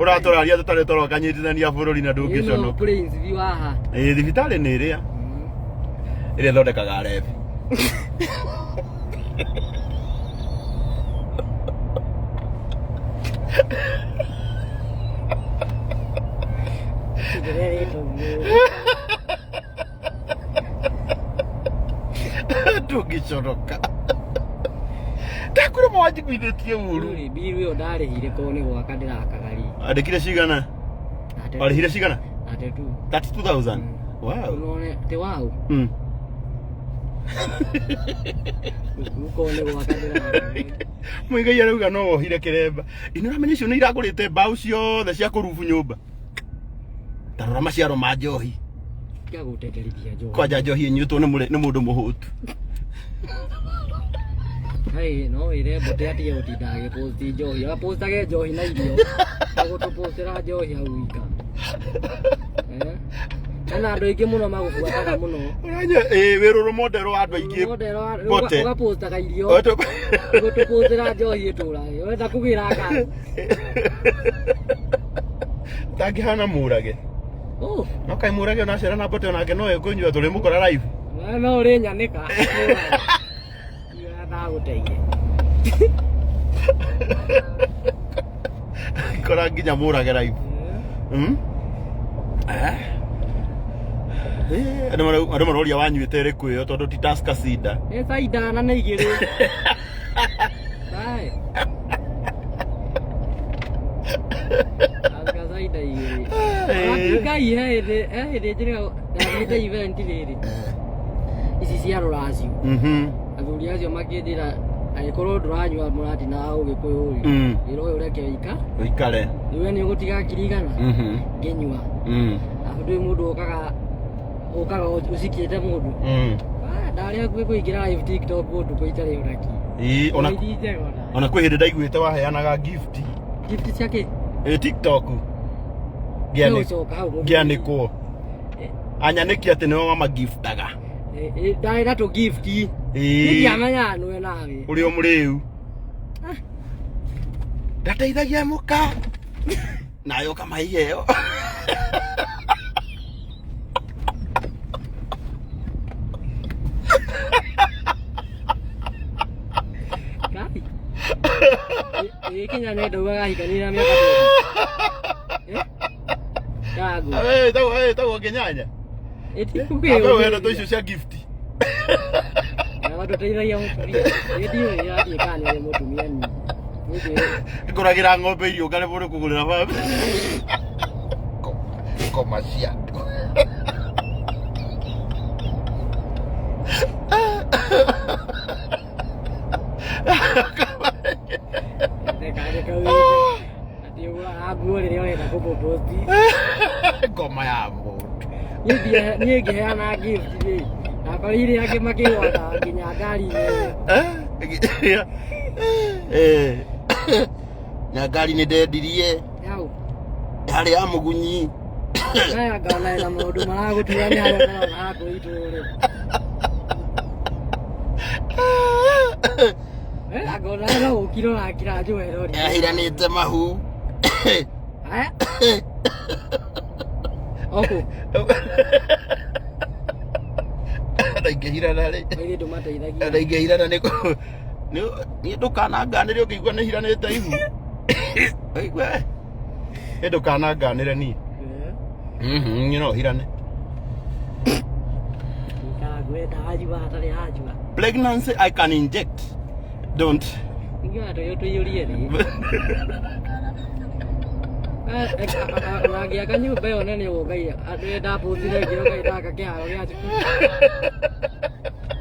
Ũratũraria tũtarĩ tũroka nyitithania bũrũri na Ĩno ndũngĩconoka. Plains view haha. Ĩĩ thibitarĩ nĩ ĩrĩa ĩrĩa ĩthondekaga arebi. Ndĩrerĩtwo ũguo. Ndũngĩconoka. Ndakwĩra ma wanjiguithĩtie ũru. Rĩu bill ĩyo ndarĩhire korwo nĩ gwaka ndĩrakaga rĩ. Andĩkire cigana? Warĩhire cigana? 32. 32,000. Wow. Unaona te wau. Ukorwo nĩ gwaka ndĩrakaga. Muigai arauga no wohire kĩremba. Ĩ nĩũramenya icio nĩ iragũrĩte mbaũ ciothe cia kũrubu nyũmba. Ta rora maciaro ma njohi. Tiga gũteterithia njohi. Kwanja njohi ĩnyuĩtwo nĩ mũrĩ- nĩ mũndũ mũhũtu. Hey, no wĩre Mbote atige gũtinda agĩposti njohi. Apostage njohi na irio. Agũtũpostera njohi hau wika. Eh? Hena andũ aingĩ mũno magũbuataga mũno. Ũranya ĩ wĩ rũrũ model wa andũ aingĩ. Model wa- Mbote. Ũgapostaga irio. Ũgatũ- Ũgũtũpostera njohi ĩtũrage. Ũrenda kũgĩra ngari. Tangĩhana mũrage. Oh, No kaĩ mũrage ona acera na Mbote onake no ekũnyua tũrĩmũkora live. we no ũrĩ nyanĩka. Ndagũteithia. Kora nginya mũrage live. Eh? Eh, andũ andũ maroria wanyuĩte ĩrĩkũ ĩyo tondũ ti Tusker Cider. Nĩ caida na nĩ igĩrĩ. Ai. Tusker cider igĩrĩ. Eh. Ngai he hĩndĩ he hĩndĩ njĩrĩga ndathiĩte event rĩrĩ. Ici cia rũracio. Athuri acio makĩnjĩra angĩkorwo ndũranyua mũratina wa ũgĩkũyũ rĩ, wĩra ũyũ ũreke wika. Ũikare. Rĩu we nĩ ũgũtiga ngiri igana ngĩnyua. Arabu ndũĩ mũndũ ũkaga ũkaga ũcikĩte mũndũ. Ah, ndarĩ hakuhĩ kũingĩra live TikTok ũtukũ itarĩ ona kĩ. Ĩĩ, ona Ithi njega ona. ona kwĩ hĩndĩ ndaiguĩte waheanaga gift. Gift cia kĩ? Ĩ TikTok. Nĩgũcoka hau mũthuri. Ngĩanĩkwo. Anyanĩki atĩ nĩwe wamagiftaga. Eh, eh, ndarĩ na tũ gift. Ĩĩ. Ndiamenyaga nĩwe nawe. Ũrĩ o mũrĩu. Ndateithagia mũka. Nawe ũkamahe iheo. Ngai. Ĩ kinya nĩ ndaugaga ahikania na mĩaka 20. Eh? Ndagu. Eh, tagwo Kĩnyanya. Ĩtikũgĩo. Akorwo wenda tũ icio cia gift. Watũteithagia mũtumia. Ĩ ndiũĩ ĩrathiĩ kana nĩ mũtumia ni. Niĩ Ngũragĩra ng'ombe irio ngaremwo nĩ kũgũrĩra bamĩrĩ. Ngoma cia andũ. Atĩ ũgũraga nguo rĩrĩa ũrenda kũmũposti. Ngoma ya mũndũ. Niĩ ngĩheana gift rĩ, nakora iria angĩ makĩgwata nginya ngari-inĩ. Eh? Eh. Na ngari nĩ ndendirie Yau. yarĩ ya mũgunyi. Aya ngona ena maũndũ maragũtura nĩ harĩa ũtarona hakũitwo rĩ. Eh, angona no gũkira ũrakira njohero rĩ. Yahiranĩte mahu. Aya. Oku, Na ingĩhirana rĩ. maithe ndũmateithagia. Na ingĩhirana nĩ niĩ ndũkananganĩre ũngĩigua nĩ hiranĩte ihu. Ũigue. Nĩ ndũkananganĩre niĩ. Eh, Niĩ no hirane. ikara ngwenda anjua hatarĩ anjua. Pregnancy I can inject. Don't. Ingiona tũyũ tũiyũrie rĩ. Ũrangĩaka nyũmba ĩyo nene ũguo Ngai andũ ndapostire ngĩrwo Ngai ndaka kĩharo gĩa cukuru.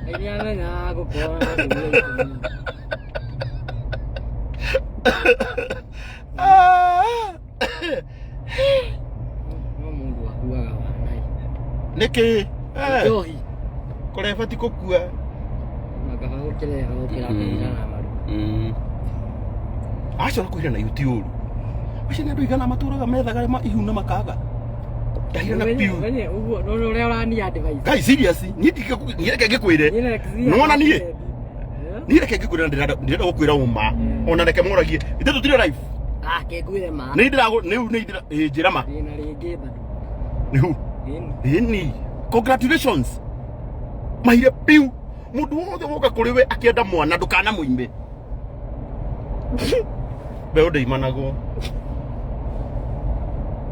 Ngai nĩamenyaga gũkorwo na atumia ikũmi. No mũndũ akuaga wana. Nĩkĩ? Eh, Njohi. kũreba ti kũkua. Makaba gũkĩreha gũkĩra kũhira na maru. Aca na kũhirana ihu ti ũru. Acio nĩ andũ aigana matũraga methaga ihu na makaga. Ndahirana piũ. Wenye ũguo no ũrĩa ũrani advice. Guys, serious, niĩ niĩ reke ngĩkwĩre. Niĩ next year Nĩwona niĩ? Eh? Niĩ reke ngĩkwĩre na ndĩrenda gũkwĩra ũma. Ona reke moragie. Ithe tũtirĩ live. Ah, kengwĩre ma. Nĩ ndĩragũ nĩ nĩ ndĩra ĩ njĩra ma. Ndĩna rĩngĩ bado. Nĩhu. Ĩni. Ĩni. Congratulations. Mahire piu. Mũndũ wothe woka kũrĩ we akĩenda mwana ndũkanamũime. Mbeũ ndĩimanagwo.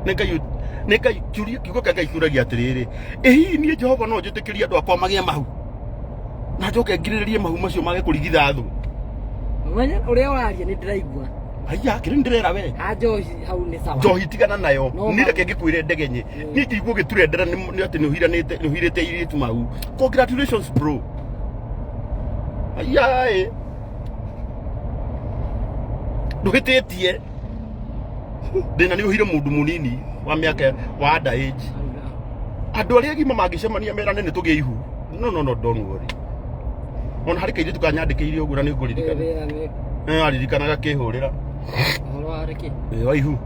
Nĩ Ngai nĩ Ngai kĩũria kiugo kĩa Ngai kĩũragia atĩrĩrĩ, ĩ hihi niĩ Jehova no njĩtĩkĩrie andũ akwa magĩe mahu? Na njoke ngirĩrĩrie mahu macio mage kũrigitha thũ? Mwenye ũrĩa ũraria nĩ ndĩraigua. Haiya, kĩrĩa ndĩrera we. Ha njohi hau nĩ sawa. Njohi tigana nayo. No Niĩ mahu. reke ngĩkwĩre ndegenye. Niĩ ngĩigua ũgĩturendera nĩ atĩ nĩ ũhiranĩte nĩ ũhirĩte airĩtu mahu. Congratulations bro. Haiya ĩ. Ndũhĩtĩtie. Thĩna nĩ ũhire mũndũ mũnini wa mĩaka wa under age. Andũ arĩa agima mangĩcemania merane nĩ tũgĩe ihu. No no no don't worry. Ona harĩ kairĩtu kanyandĩkĩire ũguo na nĩ ngũririkana. Wĩra nĩ Eh, aririkanaga kĩhũrĩra. ũhoro wa rĩkĩ. Ĩ wa ihu.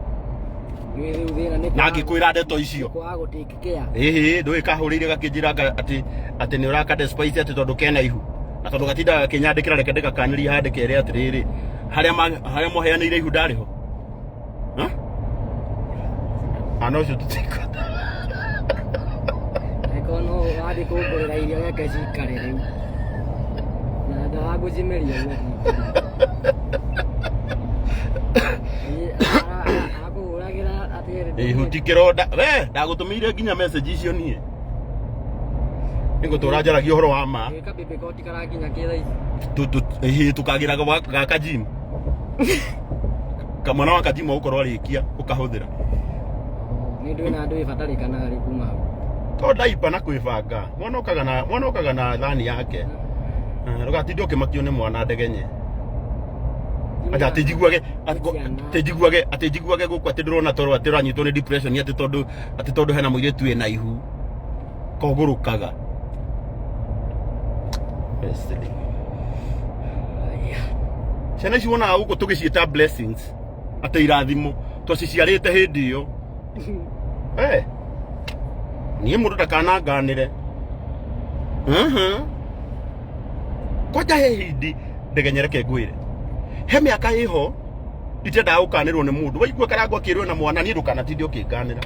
Nĩ rĩu thĩna nĩ Na ngĩkwĩra ndeto icio. kwaga gũ take care. Ĩhĩ, ndũĩ kahũrĩire gakĩnjĩra atĩ atĩ nĩ ũraka despite atĩ tondũ kena ihu. Na tondũ gatindaga gakĩnyandĩkĩra reke ndĩgakanĩrie handĩ kere atĩrĩrĩ. Harĩa harĩa mwaheanĩire ihu ndarĩ ho. Ha? Ana ũcio tũtikwenda. Angĩkorwo no wathiĩ kũngũrĩra irio reke cikare rĩu. Na ndagũcimeria ũguo. Akũhũragĩra atĩrĩrĩ. Ihu ti kĩronda. We, ndagũtũmĩire nginya message icio niĩ. Nĩngũtũra njaragia ũhoro wa ma. Gwĩka baby koti karakinya kĩ thaa ici. Ĩhĩ tũkagĩra gaka gym. Kamwana wa kajimu ũgũkorwo arĩkia ũkahũthĩra. Nĩ ndũĩ na ndũĩ batarĩkanaga rĩ kuma hau. To ndaipa na kwĩbanga. Mwana okaga na thani yake. Ndũgatinde ũkĩmakio nĩ mwana ndegenye. Acha atĩ njiguage atĩ njiguage atĩ njiguage gũkũ atĩ ndĩrona toro atĩ ũranyitwo nĩ depression atĩ tondũ hena mũirĩtu wĩna ihu kogũrũkaga. Wesley. Ciana ici wonaga gũkũ tũgĩciĩta blessings atĩ irathimo twaciciarĩte hĩndĩ ĩyo. Eh. Niĩ mũndũ ndakananganĩre. Kwanja he hindi ndegenyereke ngwĩre. He mĩaka ĩho itendaga gũkanĩrwo nĩ mũndũ. Waigua karangwa akĩrwo na mwana niĩ ndũkanatinde ũkĩnganĩra.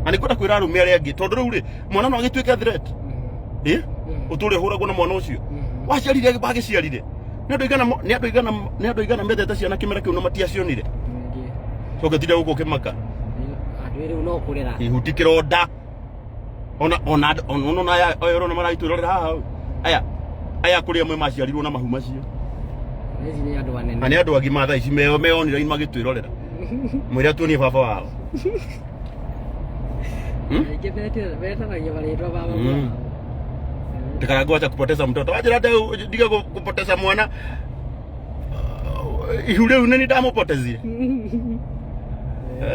Na nĩ ngwenda kwĩra arũme arĩa angĩ tondũ rĩu rĩ mwana no agĩtuĩke threat. Ĩ? Ũtũre ũhũragwo na mwana ũcio. Waciarire wagĩciarire. Nĩ andũ aigana nĩ andũ aigana nĩ andũ aigana mendete ciana kĩmera kĩu na matiacionire. Coke tinde gũkũ ũkĩmaka. Andũ rĩu no kũrera. Ihu ti kĩronda. Ona ona ona ona aya aya ũrona maraitwĩrorera haha. Aya aya kũrĩ amwe maciarirwo na mahu macio. Ici nĩ andũ anene. Na nĩ andũ agima thaa ici meonire magĩtwĩrorera. Mwĩre tuonie baba wao. Aingĩ metanagia marĩtwa ma baba wao. Ndikarango acha kupoteza mtoto. Wajira hata ndiga kupoteza mwana. Ihu rĩu nĩ ndamũpotezire.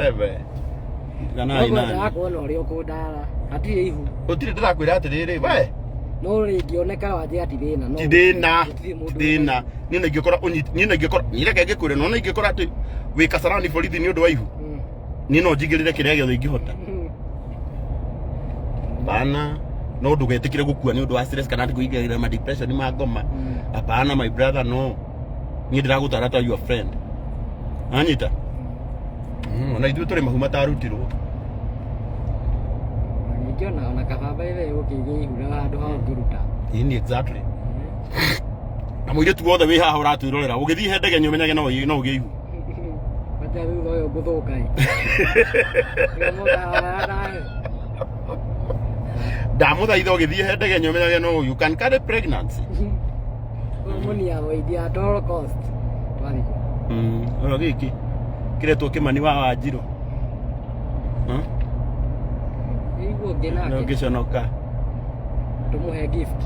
Ebe. Kana No ina. ngwendaga kuona ũrĩa ũkũndara. Hatirĩ ihu. Gũtirĩ ndĩrakwĩra atĩrĩrĩ, we. No rĩngĩoneka wanjĩra ti thĩna. Ti thĩna. Gũtirĩ mũndũ Ti thĩna. Niĩ na ingĩkora ũnyiti, niĩ na ingĩkora, niĩ reke ngĩkwĩre, no na ingĩkora atĩ wĩ Kasarani borithi nĩ ũndũ wa ihu. Niĩ no njigĩrĩre kĩrĩa gĩothe ingĩhota. Hapana. No ndũgetĩkĩre gũkua nĩ ũndũ wa stress kana atĩ kũingĩra ma depression ma ngoma. Hapana my brother, no. Niĩ ndĩragũtara ta your friend. Anyita? Ona ithuĩ tũrĩ mahu matarutirwo. Ningĩ ona kaba ithe gũkĩgĩa ihu na handũ ha ũngĩruta. Ĩni exactly. Na mũirĩtu wothe wĩ haha ũratwĩrorera ũgĩthiĩ he ndege ũmenyage no ũgĩe ihu. Kwanja thutha ũyũ ngũthũka ĩ. Ndamũthaitha ũgĩthiĩ he ndege ũmenyage no you can carry pregnancy. Mũni avoid at all cost. Twathiĩ kũ? Oro gĩkĩ kĩretwo Kĩmani wa Wanjirũ. Nĩguo ũngĩ Nĩ nake ũngĩconoka. tũmũhe gift.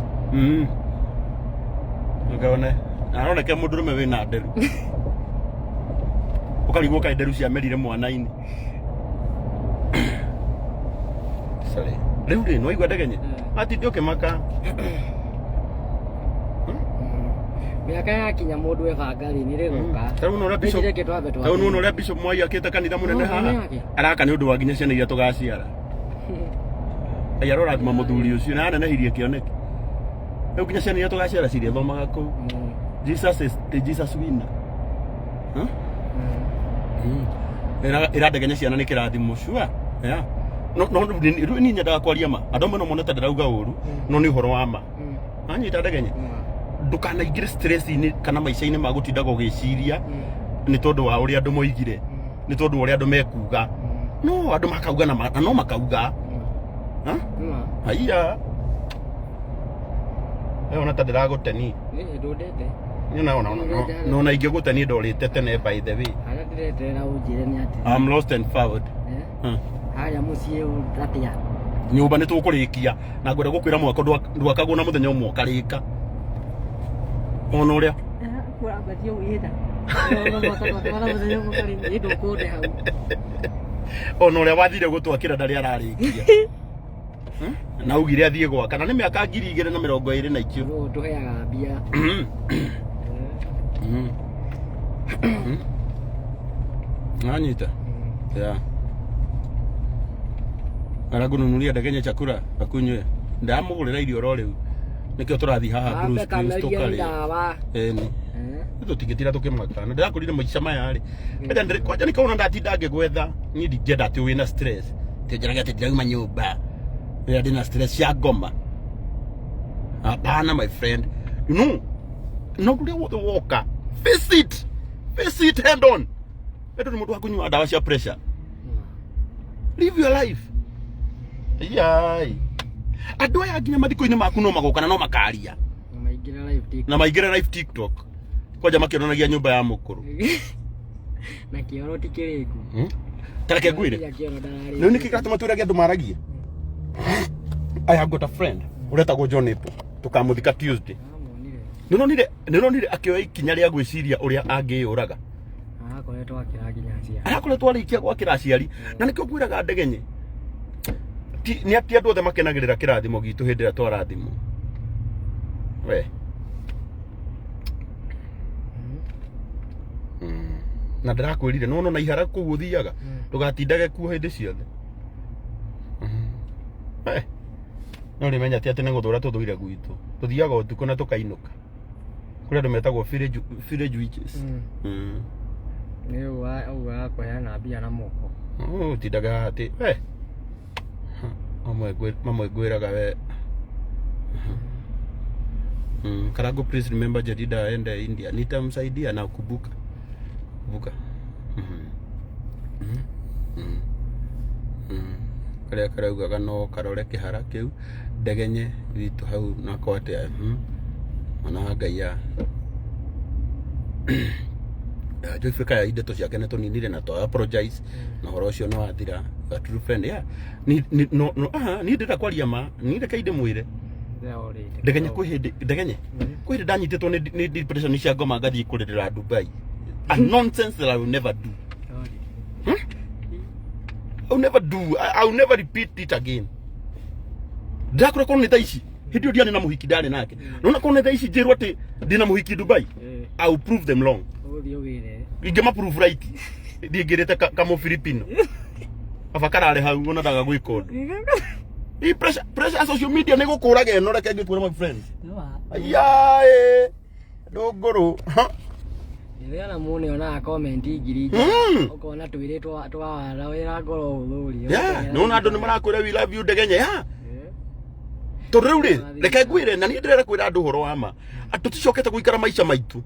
Ũkone. Aroneka mũndũrũme wĩna nderu. Ũkarigwo kaĩ nderu ciamerire mwana-inĩ. Sorry. Rĩu rĩ, nĩwaigua ndegenye? Atinde ũkĩmaka. Mĩaka yakinya mũndũ ebanga rĩ nĩ rĩgoka. Ta rĩu nĩ ũrĩa Bishop Reke twambe ta rĩu nĩ ũrĩa Bishop Mwai akĩte kanitha mũnene No, haha. nĩ Araka nĩ ũndũ wa nginya ciana iria tũgaciara. Ngai arorathima mũthuri ũcio na anenehirie kĩoneki. Rĩu nginya ciana iria tũgaciara cirĩthomaga kũu. Jesus is the Jesus winner. Huh? Ĩra ndegenya ciana nĩ kĩrathimo, sure, yeah. No no rĩu niĩ nyendaga kwaria ma. Andũ amwe no mone ta ndĩrauga ũru, no nĩ ũhoro wa ma. Anyita ndegenye, ndũkanaingĩre stress-inĩ kana maica-inĩ ma gũtindaga ũgĩciria nĩ tondũ wa ũrĩa andũ moigire, nĩ tondũ wa ũrĩa andũ mekuga. No andũ makauga na no makauga. Ha? Haiya, ona ta ndĩragũteni. Ndũndete. Nĩ ona no na ingĩgũteni ndorĩte tene, by the way. Harĩa ndĩreterera ũnjĩre nĩ atĩ I'm lost and found. Harĩa mũciĩ atĩa? Nyũmba nĩ tũkũrĩkia, na ngwenda gũkwĩra mwako ndwakagwo na mũthenya ũmwe ũkarĩka, ona ũrĩa Kũrambatia wĩra ndũkũnde hau. Ona ũrĩa wathire gũtwakĩra ndarĩ ararĩkia. Na augire athiĩ gwaka na nĩ mĩaka 2020 na ikio. Nũ tũheaga mbia? Nanyita ya aragununuria ndegenye chakula akunywe, ndamũgũrĩra irio oro rĩu, nĩkĩo tũrathiĩ haha Blue Ambe Springs kamerie tũkarĩa. Ndawa. Ĩni tũtingĩtira tũkĩmaka na ndĩrakorire maica maya rĩ, kwanja kwanja nĩkĩona ndatinda ngĩgwetha. Niĩ ndingĩenda atĩ wĩna stress tinjĩrage atĩ ndirauma nyũmba rĩrĩa ndĩna stress cia ngoma. Hapana, my friend, you know, no ũndũ ũrĩa wothe woka, face it, face it head on. Ĩndũ nĩ mũndũ wa kũnyua ndawa cia pressure. Live your life. Yai, andũ aya nginya mathiko-inĩ maku no magoka na no makaria. Na maingĩra live TikTok. Na maingĩre live TikTok kwanja makĩonanagia nyũmba ya mũkũrũ. Na kĩoro ti kĩrĩku. Tareke ngwĩre. Nginya kĩoro ndararĩ. Rĩu nĩkĩ kĩratũma twĩrage andũ maragie? I have got a friend ũretagwo John Apple, tũkamũthika Tuesday. Amonire. Nĩronire akĩoya ikinya rĩa gwĩciria ũrĩa angĩyũraga. Arakoretwo akĩra nginya aciari. Arakoretwo arĩkia gwakĩra aciari, na nĩkĩo ngwĩraga ndegenye nĩ ti andũ othe makenagĩrĩra kĩrathimo gitũ hĩndĩ ĩrĩa twarathimwo we. Na ndĩrakwĩrire nĩwona ona ihara kũu ũthiaga, ndũgatindage kuo hĩndĩ ciothe. No rĩmenya ti atĩ nĩ gũthũra tũthũire gwitũ, tũthiaga ũtukũ na tũkainũka kũrĩ andũ metagwo village witches. Nĩ ũguo wa kũheana mbia na moko. Oh, tindaga haha atĩ we mamwe ngwĩraga we. Karango, please remember Jadida aende India, nitamsaidia na kubuka kubuka. Karĩa karaugaga no karore kĩhara kĩu ndegenye witũ hau nako atĩa. Mwana wa Ngai ya Joyce Kaya, ndeto ciake nĩ tũninire na to apologize na ũhoro ũcio nĩ wathira. A true friend, yeah. Ni no no aha, ni ndĩrenda kwaria ma, ni reke ndĩmwĩre. Ndegenye, kwĩ hĩndĩ ndegenye, kwĩ hĩndĩ ndanyitĩtwo nĩ depression cia ngoma, ngathiĩ kũrĩrĩra Dubai, a nonsense that I will never do. I will never do. I will never repeat it again. Ndakora korwo nĩ thaa ici, hĩndĩ ĩyo ndiarĩ na mũhiki ndarĩ nake, nona korwo nĩ thaa ici njĩrwo atĩ ndĩna mũhiki Dubai, I will prove them wrong. Ũgũthiĩ ũgĩre. Ingĩma prove right, ndingĩrĩte kamũ Filipino aba kararĩ hau ona ndaga gwĩka ũndũ. Hii pressure ya social media nĩ gũkũraga ĩno, reke ngĩkwĩra, my friend. Ayae ndũngũrũ. Ha. Rĩrĩa na mũndũ onaga comment ngiri ũkona twĩrĩ twawara wĩra ngoro ũthũri. Yeah, nĩwona andũ nĩ marakwĩra, "We love you, ndegenye." Yeah, tondũ rĩu rĩ, reke ngwĩre, na niĩ ndĩrenda kwĩra andũ ũhoro wa ma, atĩ tũticokete gũikara maica maitũ,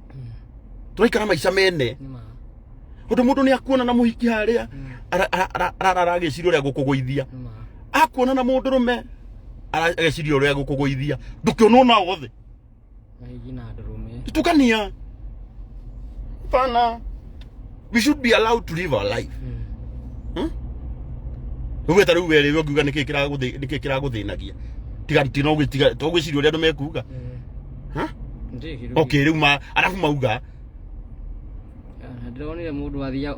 tũraikara maica mene, ũndũ mũndũ nĩ akuona na mũhiki harĩa arara agĩciria ũrĩa gũkũgũithia, akuona na mũndũrũme ageciria ũrĩa gũkũgũithia, ndũkĩonwo na othe. Mahigi na ndũrũme. Tukania pana, we should be allowed to live our life. Rĩu ta rĩu werĩ ũngiuga nĩkĩ nĩkĩ kĩragũthĩnagia, tiga tino gwĩtiga to gwĩciria ũrĩa andũ mekuga. Ha? Okay, rĩu ma arabu mauga. Ndĩronire mũndũ athia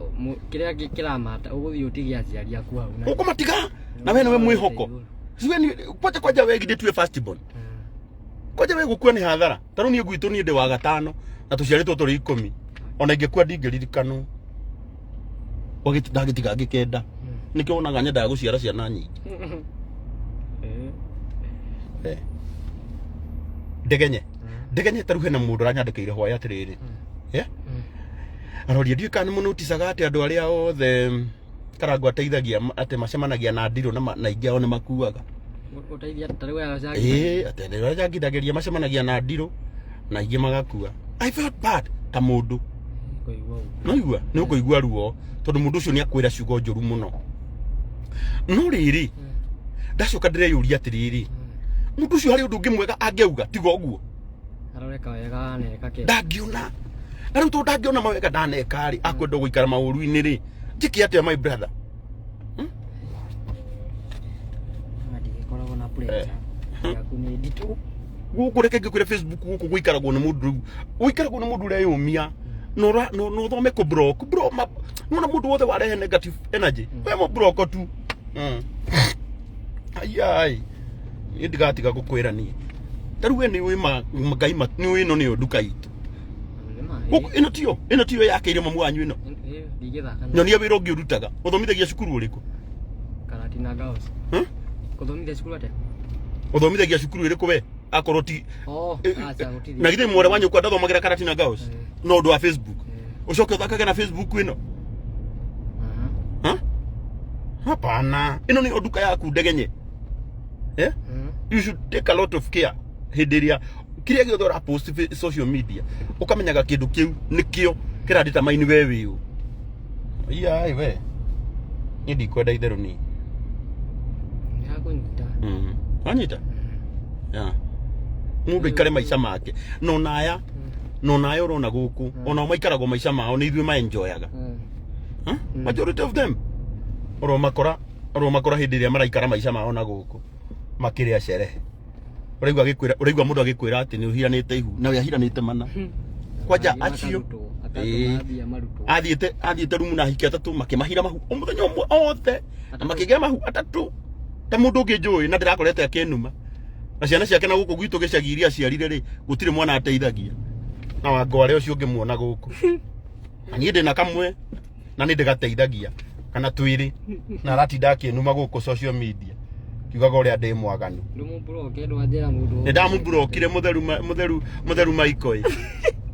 kĩrĩa kĩramata ũgũthiĩ ũtige aciari aku hau na Ũkũmatiga na we nĩwe mwĩhoko. Siwe ni kwanja kwanja we githĩ tuwe first born, kwanja we gũkua nĩ hathara. Ta rĩu niĩ gwitũ niĩ ndĩ wa gatano na tũciarĩtwo tũrĩ 10, ona ingĩkua ndingĩririkanwo. Ndagĩtiga ngĩkenda, nĩkĩo wonaga nyendaga gũciara ciana nyingĩ. Ndegenye, ndegenye, ta rĩu hena mũndũ ũranyandĩkĩire hwaĩ atĩrĩrĩ, yeah? Aroria ndiũĩ kana nĩ mũnoticaga atĩ andũ arĩa othe Karangũ ateithagia atĩ macemanagia na ndirũ na aingĩ ao nĩ makuaga. Ũteithia ta rĩu aya cangĩ. Ĩĩ, atĩ andũ arĩa njangithagĩria macemanagia na ndirũ na aingĩ magakua. I felt bad ta mũndũ. Kũigua ũguo. Noigua nĩ ũkũigua ruo tondũ mũndũ ũcio nĩ akwĩra ciugo njũru mũno. No rĩrĩ, ndacoka ndĩreyũria atĩrĩrĩ, mũndũ ũcio harĩ ũndũ ũngĩ mwega angĩauga tiga ũguo? Aroreka wega aneka ke. Ndangĩona. Na rĩu tondũ ndangĩona mawega ndaneka rĩ, akwenda gũikara maũru-inĩ rĩ, njĩke atĩa my brother? Ndigĩkoragwo na pressure. Yaku nĩ nditũ. Gũkũ reke ngĩkwĩre Facebook gũkũ gũikaragwo nĩ mũndũ rĩu gũikaragwo nĩ mũndũ ũreyũmia na na ũthome kũ block bro ma nona mũndũ wothe warehe negative energy we mũ block tu. Ayai niĩ ndigatiga gũkwĩra niĩ ta rĩu we nĩ ũĩ ngai nĩ ũĩ ĩno nĩyo nduka itũ. Gũkũ ĩno tiyo yakĩire mamu wanyu ĩno. Ndingĩthaka na Nyonia wĩra ũngĩ ũrutaga, ũthomithagia cukuru ũrĩkũ? Karatina Girls. Hmm? Kũthomithia cukuru atĩa? Ũthomithagia cukuru ĩrĩkũ we akorwo ti Oh, acha gũtirĩ. Na githĩ mware wa nyũkwa ndathomagĩra Karatina Girls? No ũndũ wa Facebook ũcoke ũthakage na Facebook ĩno. Ha? Hapana, ĩno nĩyo nduka yaku ndegenye, eh? You should take a lot of care hĩndĩ ĩrĩa kĩrĩa gĩothe ũra post social media, ũkamenyaga kĩndũ kĩu nĩkĩo kĩradetermine we wĩ ũ. Iya we niĩ ndikwenda itherũ niĩ. Nĩrakũnyita. Wanyita yeah. Mũndũ aikare maica make no naya no naya ũrona gũkũ onao maikaragwo maica mao nĩ ithuĩ maenjoyaga. Huh? Majority of them oromakora hĩndĩ ĩrĩa maraikara maica mao na gũkũ makĩrĩa sherehe, ũraigua agĩkwĩra, ũraigua mũndũ agĩkwĩra atĩ nĩ ũhiranĩte ihu na we ahiranĩte mana kwanja acio. Akatũma mbia marutwo. Athiĩte rumu na ahiki atatũ makĩmahira mahu o mũthenya ũmwe othe na makĩgĩa mahu atatũ ta mũndũ ũngĩ njũĩ na ndĩrakorete akĩnuma na ciana ciake na gũkũ gwitũ gĩcagi iria aciarire rĩ, gũtirĩ mwana ateithagia na wangware ũcio ũngĩmuona gũkũ na niĩ ndĩna kamwe na nĩ ndĩgateithagia kana twĩrĩ na aratinda akĩnuma gũkũ social media kiugaga ũrĩa ndĩ mwaganu. Ndũmũblock ndwanjĩra mũndũ. Nĩ ndamũburokire mũtheru mũtheru mũtheru maikoi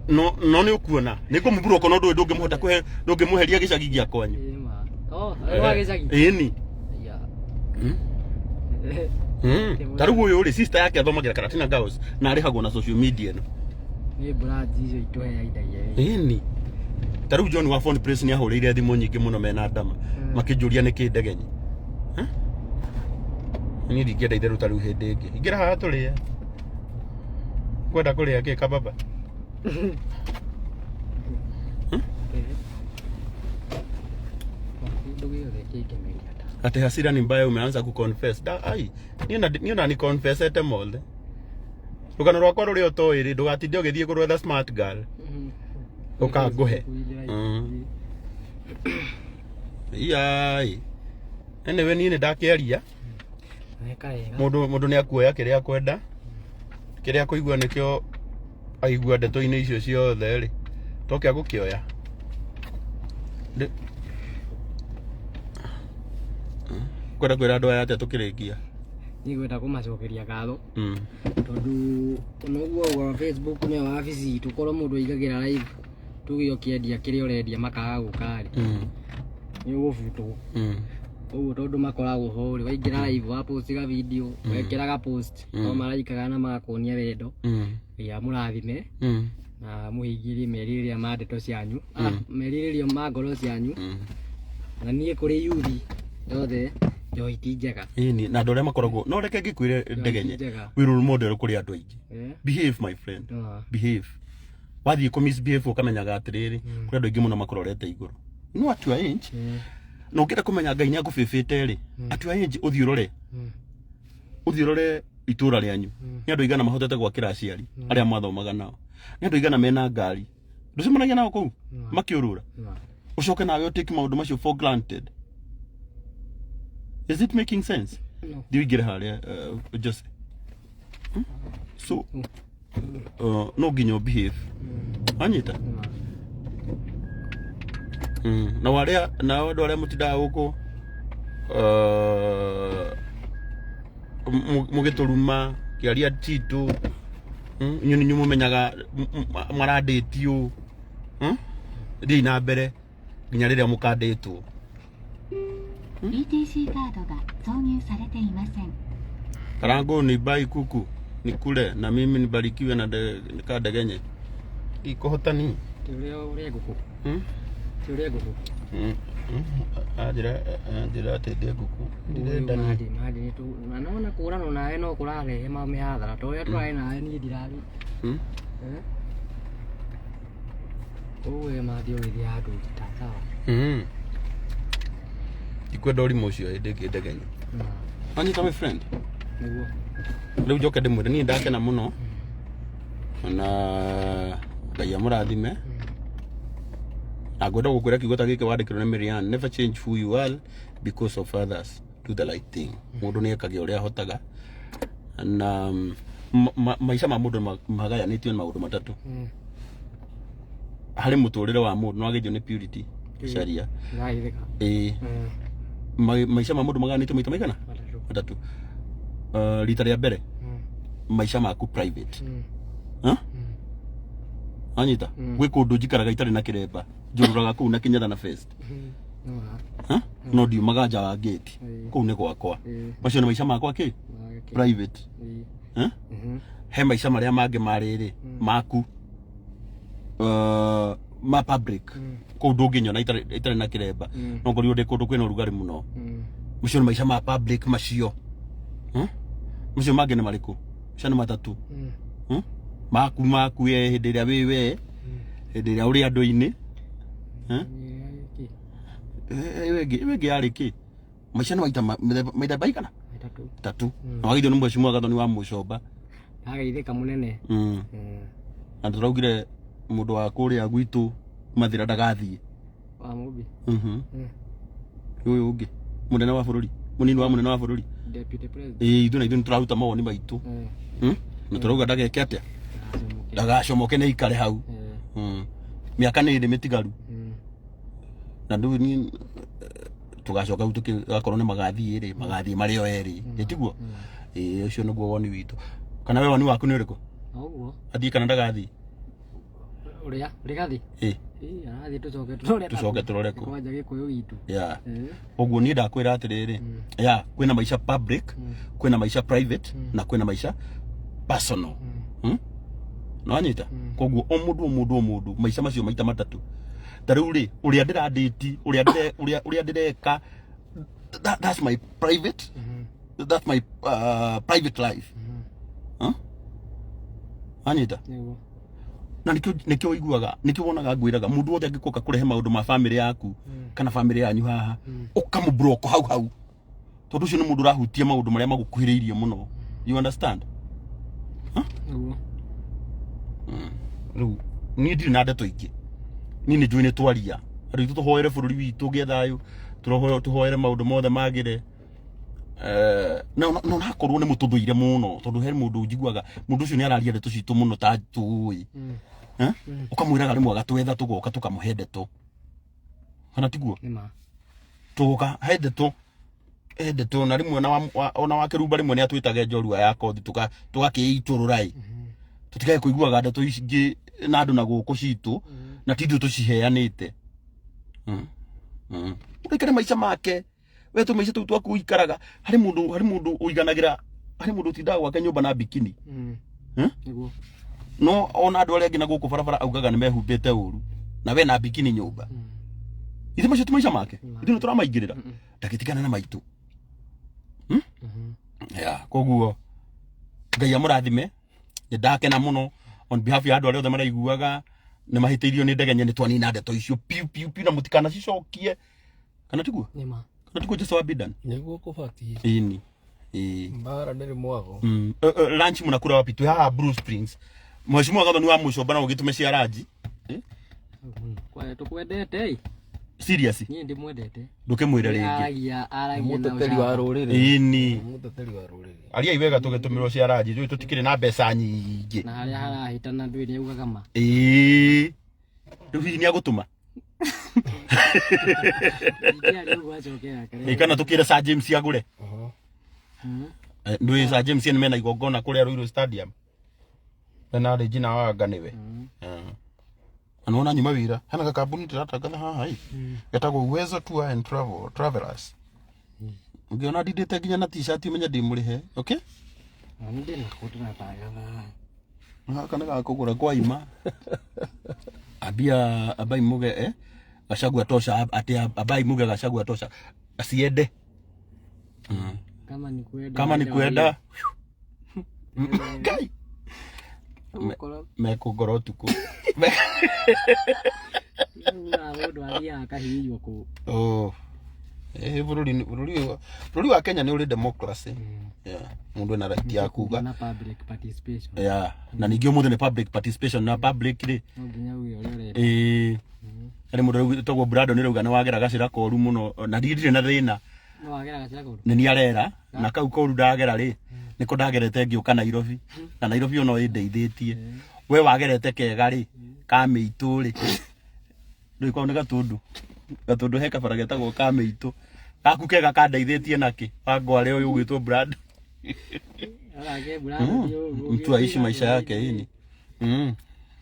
no nĩ ũkuona nĩ ngũmũburoko no ndũĩ ndũngĩmũhota kũhe ndũngĩmũheria gĩcagi gĩa kwanyu. Ĩĩ ma. Oh, wa gĩcagi. Ĩni. Ya. Ta rĩu ũyũ rĩ, sister yake athomagĩra Karatina Girls na arĩhagwo na social media ĩno. Nĩ branch icio itũheaithagia. Ĩni ta rĩu John wa Phone Place nĩ ahũrĩire thimũ nyingĩ mũno mena ndama makĩnjũria nĩkĩ ndegenye. Huh? Niĩ ndingĩenda itherũ ta rĩu hĩndĩ ĩngĩ ingĩra haha tũrĩe kwenda kũrĩa kĩ kababa. Kĩndũ gĩothe kĩngemeria ta. Ati hasira ni mbaya, umeanza kuconfess da ai niĩ na ni confessete mothe rũgano rwakwa rũrĩa ũtoĩ rĩ, ndũgatinde ũgĩthiĩ kũrwetha smart girl ũkangũhe. Iyai anyway niĩ nĩ ndakĩaria. Weka wega. Mũndũ nĩ akuoya kĩrĩa akwenda, kĩrĩa akũigua nĩkĩo aigua ndeto-inĩ icio ciothe rĩ, toke agũkĩoya. Kwenda kwĩra andũ aya atĩa tũkĩrĩkia? Niĩ ngwenda kũmacokeria ngatho tondũ onoguo wa Facebook nĩyo wabici itũ, korwo mũndũ aingagĩra live tuge ũkĩendia kĩrĩa ũrendia makaga gũka rĩ, nĩ ũgũbutwo. Ũguo tondũ makoragwo ho rĩ, waingĩra live wa post ga video, wekĩra ga post, no maraikaga na magakuonia wendo. Ngai amũrathime na mũhingĩrie merirĩria ma ndeto cianyu, merirĩria ma ngoro cianyu. Na niĩ kũrĩ yuthi yothe, njohi ti njega. Ĩni na andũ arĩa makoragwo no reke ngĩkwĩre Njohi ti ndegenye njega. Wĩ role model kũrĩ andũ aingĩ. Behave, my friend. Behave. Wathiĩ kũ misbehave ũkamenyaga atĩrĩrĩ, kũrĩ andũ aingĩ mũno makũrorete igũrũ. No at your age na ũngĩenda kũmenya Ngai nĩ akũbĩbĩte rĩ, at your age ũthiĩ ũrore ũthiĩ ũrore itũra rĩanyu nĩ andũ aigana mahotete gwakĩra aciari arĩa mwathomaga nao, nĩ andũ aigana mena ngari ndũcemanagia nao kũu makĩũrũra, ũcoke nawe ũtake maũndũ macio for granted. Is it making sense? No. Thiĩ ũingĩre harĩa, Jose. So no nginya ũbehave, wanyita? Na arĩa nao andũ arĩa mũtindaga gũkũ mũgĩtũruma kĩaria titũ, inyuĩ nĩ inyuĩ mũmenyaga marandĩtio. Thiĩi na mbere nginya rĩrĩa mũkandĩtwo. ETC カードが挿入されていません。 Karangu ni bai kuku nikule na mimi nibarikiwe na nikadegenye ikuhota ni Ti ũrĩa ũrĩa ngũkũ. Hmm? Ti ũrĩa ngũkũ. Anjĩra anjĩra atĩ ndĩ ngũkũ ndirenda niĩ. Mathi mathi nĩ tu na nona kũranwo nawe no kũrarehe mĩhathara ta ũrĩa tũrarĩ nawe niĩ ndirarĩ. Hmm? Eh? Koguo we mathi ũgĩthiĩ handũ njita sawa. Ndikwenda ũrimũ ũcio hĩndĩ ĩngĩ ndegenye. Anyita my friend. Nĩguo. Rĩu njoke ndĩmwĩre niĩ ndakena mũno na Ngai amũrathime na ngwenda gũkwĩra kiugo ta gĩkĩ wandĩkĩrwo nĩ Marianne, never change who you are because of others, do the right thing. Mũndũ nĩ ekage ũrĩa ahotaga na maica ma mũndũ magayanĩtio nĩ maũndũ matatũ. Harĩ mũtũrĩre wa mũndũ no ageithio nĩ Purity Caria. Ndĩrageithĩka. Ĩĩ. Maica ma mũndũ magayanĩtio maita maigana? Matatũ. Matatũ. Rita rĩa mbere maica maku private. Huh? Anyita? Gwĩ kũndũ njikaraga itarĩ na kĩremba, njũrũraga kũu na kĩnyatha na vest. Huh? No ndiumaga nja wa gate. Kũu nĩ gwakwa. Macio nĩ maica makwa kĩ? Private. Huh? He maica marĩa mangĩ ma rĩrĩ maku ma public. Kũu ndũngĩnyona itarĩ na kĩremba. No ngorirwo ndĩ kũndũ kwĩna ũrugarĩ mũno. Macio nĩ maica ma public macio. Huh? Macio mangĩ nĩ marĩkũ? Macio nĩ matatũ. Maku maku we hĩndĩ ĩrĩa wĩ we, hĩndĩ ĩrĩa ũrĩ andũ-inĩ. Huh? Ĩyo ĩngĩ yarĩ kĩ? Maica nĩ maita mĩthemba igana? Matatũ. Tatũ. Na wageithio nĩ mheshimiwa Gathoni wa Mũcomba. Ndageithĩka mũnene. Na tũraugire mũndũ wa kũrĩa gwitũ Mathĩra ndagathiĩ. Wa Mũmbi. Ũyũ ũngĩ mũnene wa bũrũri, mũnini wa mũnene wa bũrũri. Deputy President. Ĩĩ, ithuĩ na ithuĩ nĩtũraruta mawoni maitũ. Na tũrauga ndageke atĩa? Ndagacomoke nĩ aikare hau. Mĩaka nĩ ĩrĩ mĩtigaru. Na rĩu niĩ tũgacoka rĩu tũkĩgakorwo nĩ magathiĩ rĩ, magathiĩ marĩ o erĩ. Ĩ tiguo? Ĩĩ, ũcio nĩguo woni witũ. Kana we woni waku nĩ ũrĩkũ? Ũguo. Athiĩ kana ndagathiĩ? Ũrĩa? Rigathi? Ĩĩ. Ĩĩ, arathiĩ tũcoke tũrore. Tũcoke tũrore kũ. Kwanja Gĩkũyũ gitũ. Yeah. Ũguo niĩ ndakwĩra atĩrĩrĩ, yeah, kwĩna maica public, kwĩna maica private, na kwĩna maica personal. Nĩwanyita? Koguo o mũndũ o mũndũ o mũndũ maica macio maita matatũ. Ta rĩu rĩ, ũrĩa ndĩradate, ũrĩa ndĩreka, that's my private, that's my private life. Huh? Wanyita? Nĩguo. Na nĩkĩo ũiguaga, nĩkĩo wonaga ngwĩraga mũndũ wothe angĩkoka kũrehe maũndũ ma family yaku kana family yanyu haha, ũkamũblock hau hau. Tondũ ũcio nĩ mũndũ ũrahutia maũndũ marĩa magũkuhĩrĩirie mũno. You understand? Huh? Nĩguo. Rĩu niĩ ndirĩ na ndeto ingĩ. Niĩ nĩ njũĩ nĩ twaria. Andũ aitũ tũhoere bũrũri witũ ũgĩe thayũ, tũhoere maũndũ mothe magĩre. Na onakorwo nĩ mũtũthũire mũno, tondũ he mũndũ njiguaga, mũndũ ũcio nĩ araria ndeto citũ mũno ta tũĩ. Ũkamwĩraga rĩmwe agatwetha tũgoka tũkamũhe ndeto. Kana tiguo? Nĩ ma. Tũgoka he ndeto. He ndeto na rĩmwe ona wa Kĩrumba rĩmwe nĩ atwĩtaga njorua ya kothi tũgakĩitũrũra ĩ. Tũtigae kũiguaga ndeto ici ingĩ na andũ na gũkũ citũ, na ti ithuĩ tũciheanĩte. Ũraikare maica make. We tũ maica tũu twaku ũikaraga, harĩ mũndũ, harĩ mũndũ ũiganagĩra, harĩ mũndũ ũtindaga gwake nyũmba na bikini. Nĩguo. No ona andũ arĩa angĩ na gũkũ barabara augaga nĩ mehumbĩte ũru, na we na bikini nyũmba. Ithe macio ti maica make? Ithuĩ nĩ tũramaingĩrĩra. Ndagĩtigana na maitũ. Yeah, koguo Ngai amũrathime. Nĩ ndakena mũno on behalf ya andũ arĩa othe maraiguaga nĩ mahĩtĩirio nĩ ndegenye, nĩ twanina ndeto icio piu piu piu na mũtikanacicokie. Kana tiguo? Nĩ ma. Kana tiguo Jesu wa Bidan? Nĩguo kũbatiĩ. Ĩni. Ĩĩ. Mbara ndĩrĩ mwago. Lunch mnakula wapi? Twĩ haha Blue Springs. Mheshimiwa Gathoni wa Mũcomba no ũgĩtũme cia lunch. Kwa tũkwendete ĩ. Serious? Niĩ ndĩmwendete. Ndũkĩmwĩre rĩngĩ. Aragia, aragia na Mũteteri wa ũcamba. rũrĩrĩ. Ĩni. Mũteteri wa rũrĩrĩ. Ariai wega tũgĩtũmĩrwo cia lunch, ithuĩ tũtikĩrĩ na mbeca nyingĩ. Na harĩa harahĩtana ndũĩ nĩ augaga ma. Ĩĩ. Rĩu hihi nĩ agũtũma? Ingĩaria ũguo acoke akare. Ĩ, kana tũkĩre Sir James agũre. Ndũĩ Sir James nĩ mena igongona kũrĩa Ruiru Stadium. Mena Regina Wanga nĩwe. Na nĩwona nyuma wĩra hena gakambuni ndĩratangatha haha ĩ getagwo Uwezo Tour and Travel Travelers. Ũngĩona ndindĩte nginya na t-shirt ũmenye ndĩ mũrĩhe, okay? Na nĩ ndĩ nako ndĩratangatha. Gaka nĩ gakũgũra kwa ima. Ambia abai muge Gachagua tosha, ati abai muge Gachagua tosha asiende. Kama ni kuenda. Kama ni kuenda Ngai Gũkorwo mekũngora ũtukũ. Mũndũ athiaga akahihinywo kũu. Oh. Bũrũri wa Kenya nĩ ũrĩ democracy. Yeah. Mũndũ ena right ya kuga. Na public participation. Yeah. Na ningĩ ũmũthĩ nĩ public participation na public rĩ. No nginya uge ũrĩa ũrenda. Harĩ mũndũ wĩtagwo Brandon rauga nĩ wagera gacĩra koru mũno na niĩ ndirĩ na thĩna. No wagera gacĩra koru. Nĩ niĩ arera na kau koru ndagera rĩ nĩko ndagerete ngĩũka Nairobi na Nairobi ono ĩndeithĩtie. We wagerete kega rĩ ka mĩitũ rĩ ndũĩ kwao nĩ Gatũndũ. Gatũndũ he kabara getagwo ka mĩitũ. Gaku kega kandeithĩtie nakĩ wangware ũyũ ũgwĩtwo Brandon. Mtu aishi maisha yake ini.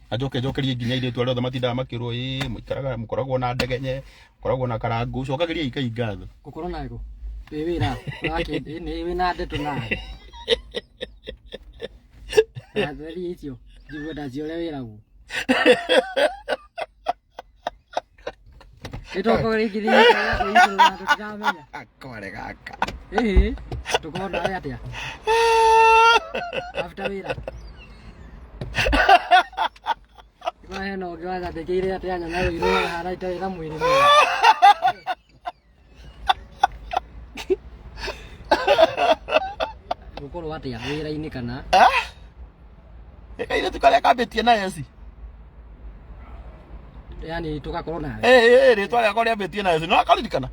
Ajoke njokerie nginya airĩtu arĩa othe matindaga makĩrwo ĩ mũikaraga mũkoragwo na ndegenye mũkoragwo na karangũ cokagĩria ikai ngatho. Gũkorwo na gũ wĩ wĩra nĩ wĩna ndeto nawe. Atheri icio njigue ndaciore wĩra guo. Nĩtwakorwo rĩngĩ tũtiramenya. Akware gaka. Ĩhĩ tũkorwo nawe atĩa after wĩra. Kwa hena ũngĩ wagathĩkĩire atĩ anyona rũirũ hana itarĩ na mwĩrĩ mwega. Gũkorwo atĩa wĩra-inĩ kana? Kairĩtu karĩa kambĩtie na eci. Yani tũgakorwo nawe. Rĩtwa rĩakwa rĩambĩtie na eci no akaririkana.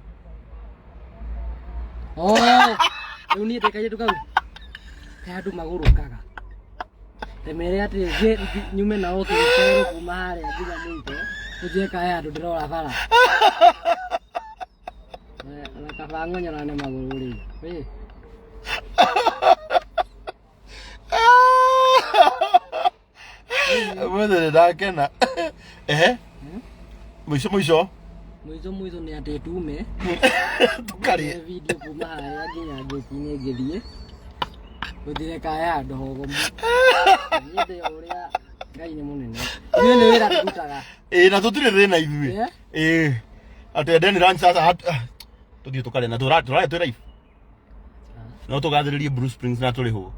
Oh, rĩu niĩ ndĩ kairĩtu kau. He andũ magũrũkaga. Temere atĩ nyume nao kĩrĩkĩro kuma harĩa nginya mũito ũthiĩ kae andũ ndĩrora bara. Na kaba ng'onyorane magũrũ rĩ. Wĩ. Ũmũthĩ nĩ ndakena. Ehe. Mũico mũico. Mũico mũico nĩ atĩ tume. Tũkarĩe. Video kuma harĩa nginya ngĩti-inĩ ngĩthiĩ. Gũtirĩ kaya andũ hogomu. Niĩ ndĩ ũrĩa Ngai nĩ mũnene. Ithuĩ nĩ wĩra tũrutaga. Ĩĩ na tũtirĩ thĩna ithuĩ. Ĩĩ. Atĩ endeni lunch sasa tũthiĩ tũkarĩe na tũrarĩa twĩ live. No tũgathĩrĩrie Blue Springs na tũrĩhwo.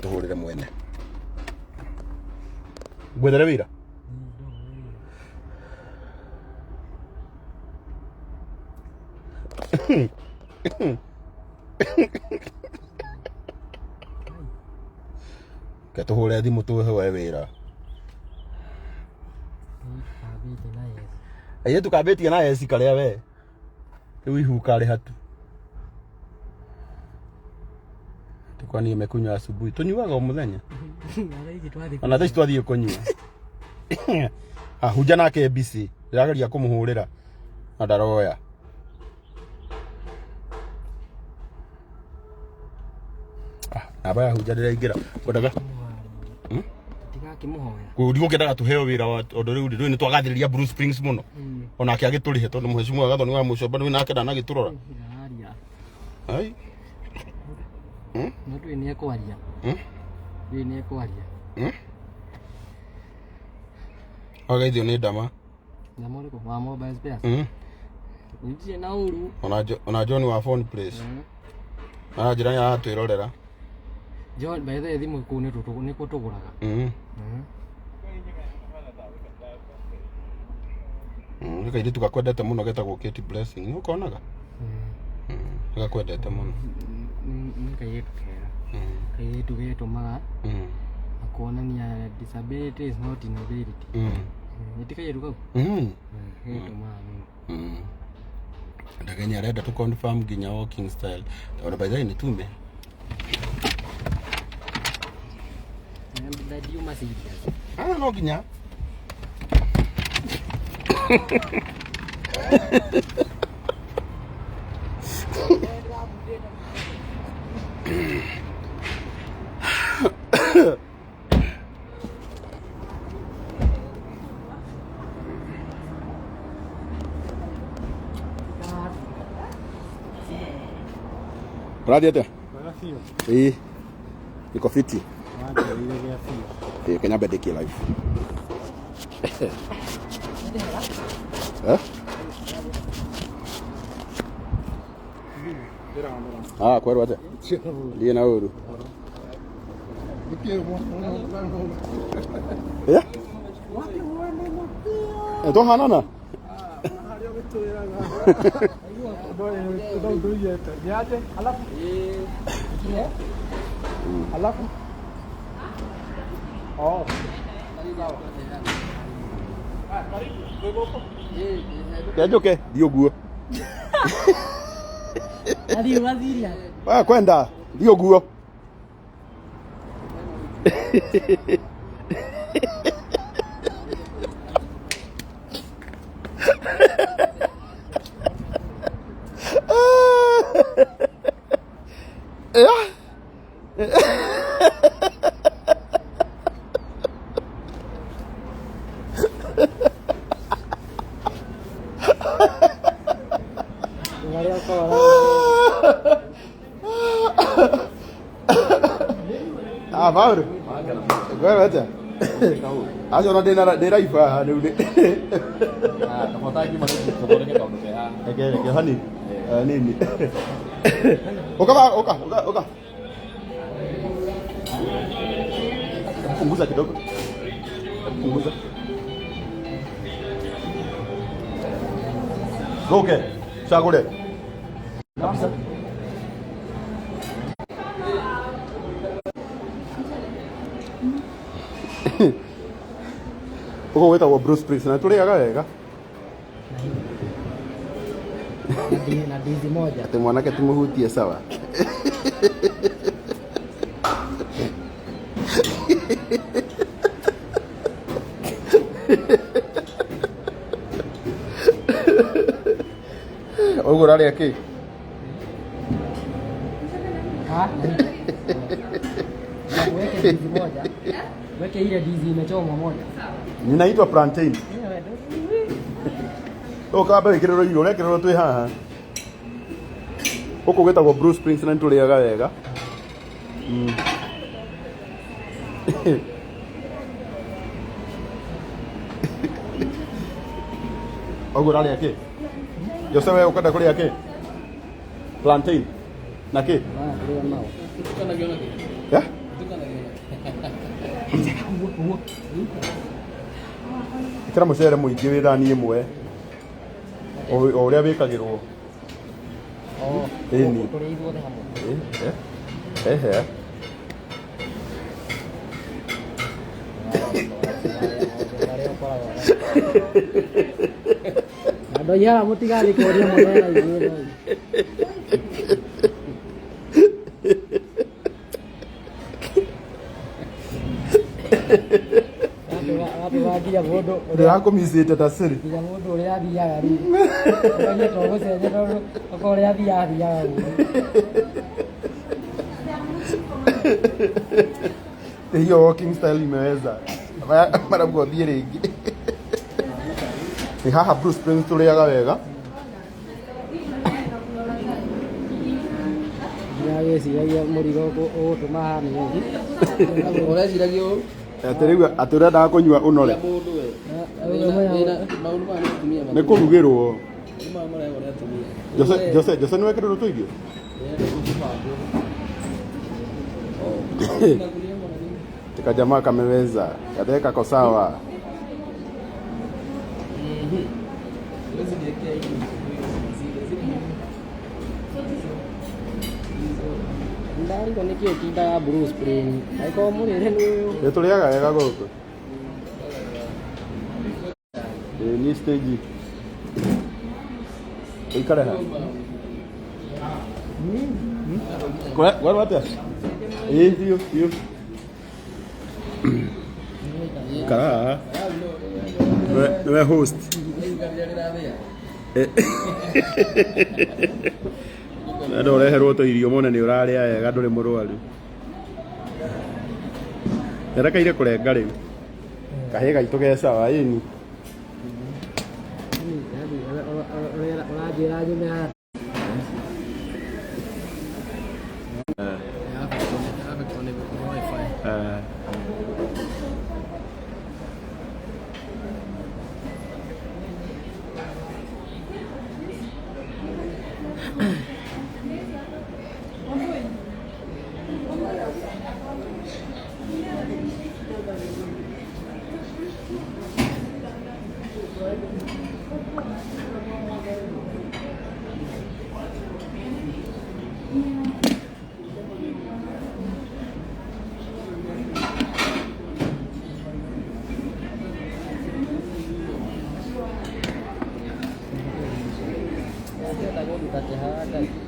Tũhũrĩre mwene. Ngwethere wĩra. Ke tũhũre thimũ tũhewe wĩra. Airĩtu kambĩtie na eci karĩa we. Rĩu ihu karĩ hatu. Kwani imekunywa asubuhi tunyuaga o muthenya ona thaa ici twathiĩ kũnyua. Ahunja nake busy ndĩrageria kũmũhũrĩra na ndaroya. Namba ya Hunja ndĩraingĩra kwendaga Tigakĩmũhoya. Ndigũkĩendaga tũheo wĩra wa tondũ rĩu rĩu nĩ twagathĩrĩria Blue Springs mũno onake agĩtũrĩhe tondũ mũhecimua Gathoni wa Mũcomba nĩ nake ndanagĩtũrora. Ndararia. Ai. No ndũĩ nĩ ekwaria. Ndũĩ nĩ ekwaria. Wagaithio nĩ ndama. Ndama ũrĩkũ? Wa mobile spares. Ndirĩ na ũru. Ona John wa phone place. Aranjĩra nĩ aratwĩrorera. John, by the way, thimũ kũu nĩ tũgũraga. Nĩ kairĩtu gakwendete mũno getagwo Kate Blessing. Nĩ ũkonaga? Nĩ gakwendete mũno. Nĩ kairĩtu kega. Kairĩtu getũmaga na kuonania disability is not inability. Nĩ ti kairĩtu kau? Getũmaga mũno. Ndagenya arenda tũ confirm nginya walking style. Tondũ by the way nĩ tume. Ndandiuma serious. No nginya. Ũrathiĩ atĩa? Wega biũ. Ĩĩ. Niko fiti. Wanjĩrĩire gĩa biũ. Ĩĩ Kenya ndĩkie live. Eh? Ah, kwerwo atĩa? Ndiĩ na ũru. Eh? Eh, twahanana? Alafu oh. Kenjũke, thiĩ ũguo. Athiĩ wathiria. Wewe kwenda, thiĩ ũguo. Yeah. Ah, Mauro. Kwero atĩa? Acio ona ndĩna ndĩ live haha rĩu nĩ. Reke reke hani. Eh, nini. Uka ba, uka uka uka. Punguza kidogo. Punguza. Goke. Chagure. Kabisa. Ũguo wĩtagwo Bruce Prince na tũrĩaga wega. Na ndizi moja. Atĩ mwanake timũhutie sawa. Ũguo ũrarĩa kĩ? Ha? Na uweke ndizi moja. Weke ile ndizi imechomwa moja. Ninaitwa plantain. Ũkamba wĩkĩrĩrwo irio ũrekĩrĩrwo twĩ haha. Gũkũ gwĩtagwo Bruce Springs na nĩtũrĩaga wega. Ũguo ũrarĩa kĩ? Jose we ũkwenda kũrĩa kĩ? Plantain. Na kĩ? Eh? Ĩkĩra mũcere mũingĩ wĩ thani ĩmwe. O o ũrĩa wĩkagĩrwo. Ĩni. Tũrĩ ithuothe hamwe. Eh, eh. Ehe. Andũ aingĩ haha mũtigathiĩ kũria mũrera ithuĩ. Nginya mũndũ Ndĩrakũmicĩte ta siri. nginya mũndũ ũrĩa athiaga rĩu. Ũmenye to gũcenjia tondũ okorwo ũrĩa athiaga athiaga ũguo. Hiyo walking style imeweza. Mara thiĩ rĩngĩ. Nĩ haha Bruce Springs tũrĩaga wega. Nginya wĩciragia mũrigo ũgũtũma haha nĩ ũũ. Ũreciragia ũũ? Atĩ rĩu atĩ ũrendaga kũnyua ũnore. Mũndũ we. Maũndũ maya nĩ atumia. Nĩ kũrugĩrwo. Maũndũ maya marehwo nĩ atumia. Jose Jose Jose nĩ wekĩrĩrwo tũirio? Kajamaa kameweza. Kathee kako sawa. Ndarigwo nĩkĩ ũtindaga Blue Spring. Angĩkorwo mũrĩre nĩ ũyũ. Nĩ tũrĩaga wega gũkũ. Ĩĩ ni stage. Ũikare ha. Kwerwo atĩa? Ĩĩ biũ biũ. Ikara haha. Nĩwe host. Andũ ũreherwo tũirio mone nĩ ũrarĩa wega ndũrĩ mũrwaru. Nĩrekeire kũrenga rĩu. Kahĩĩ gaitũ ge sawa ĩni. Ũranjĩra nyume haha. Kai.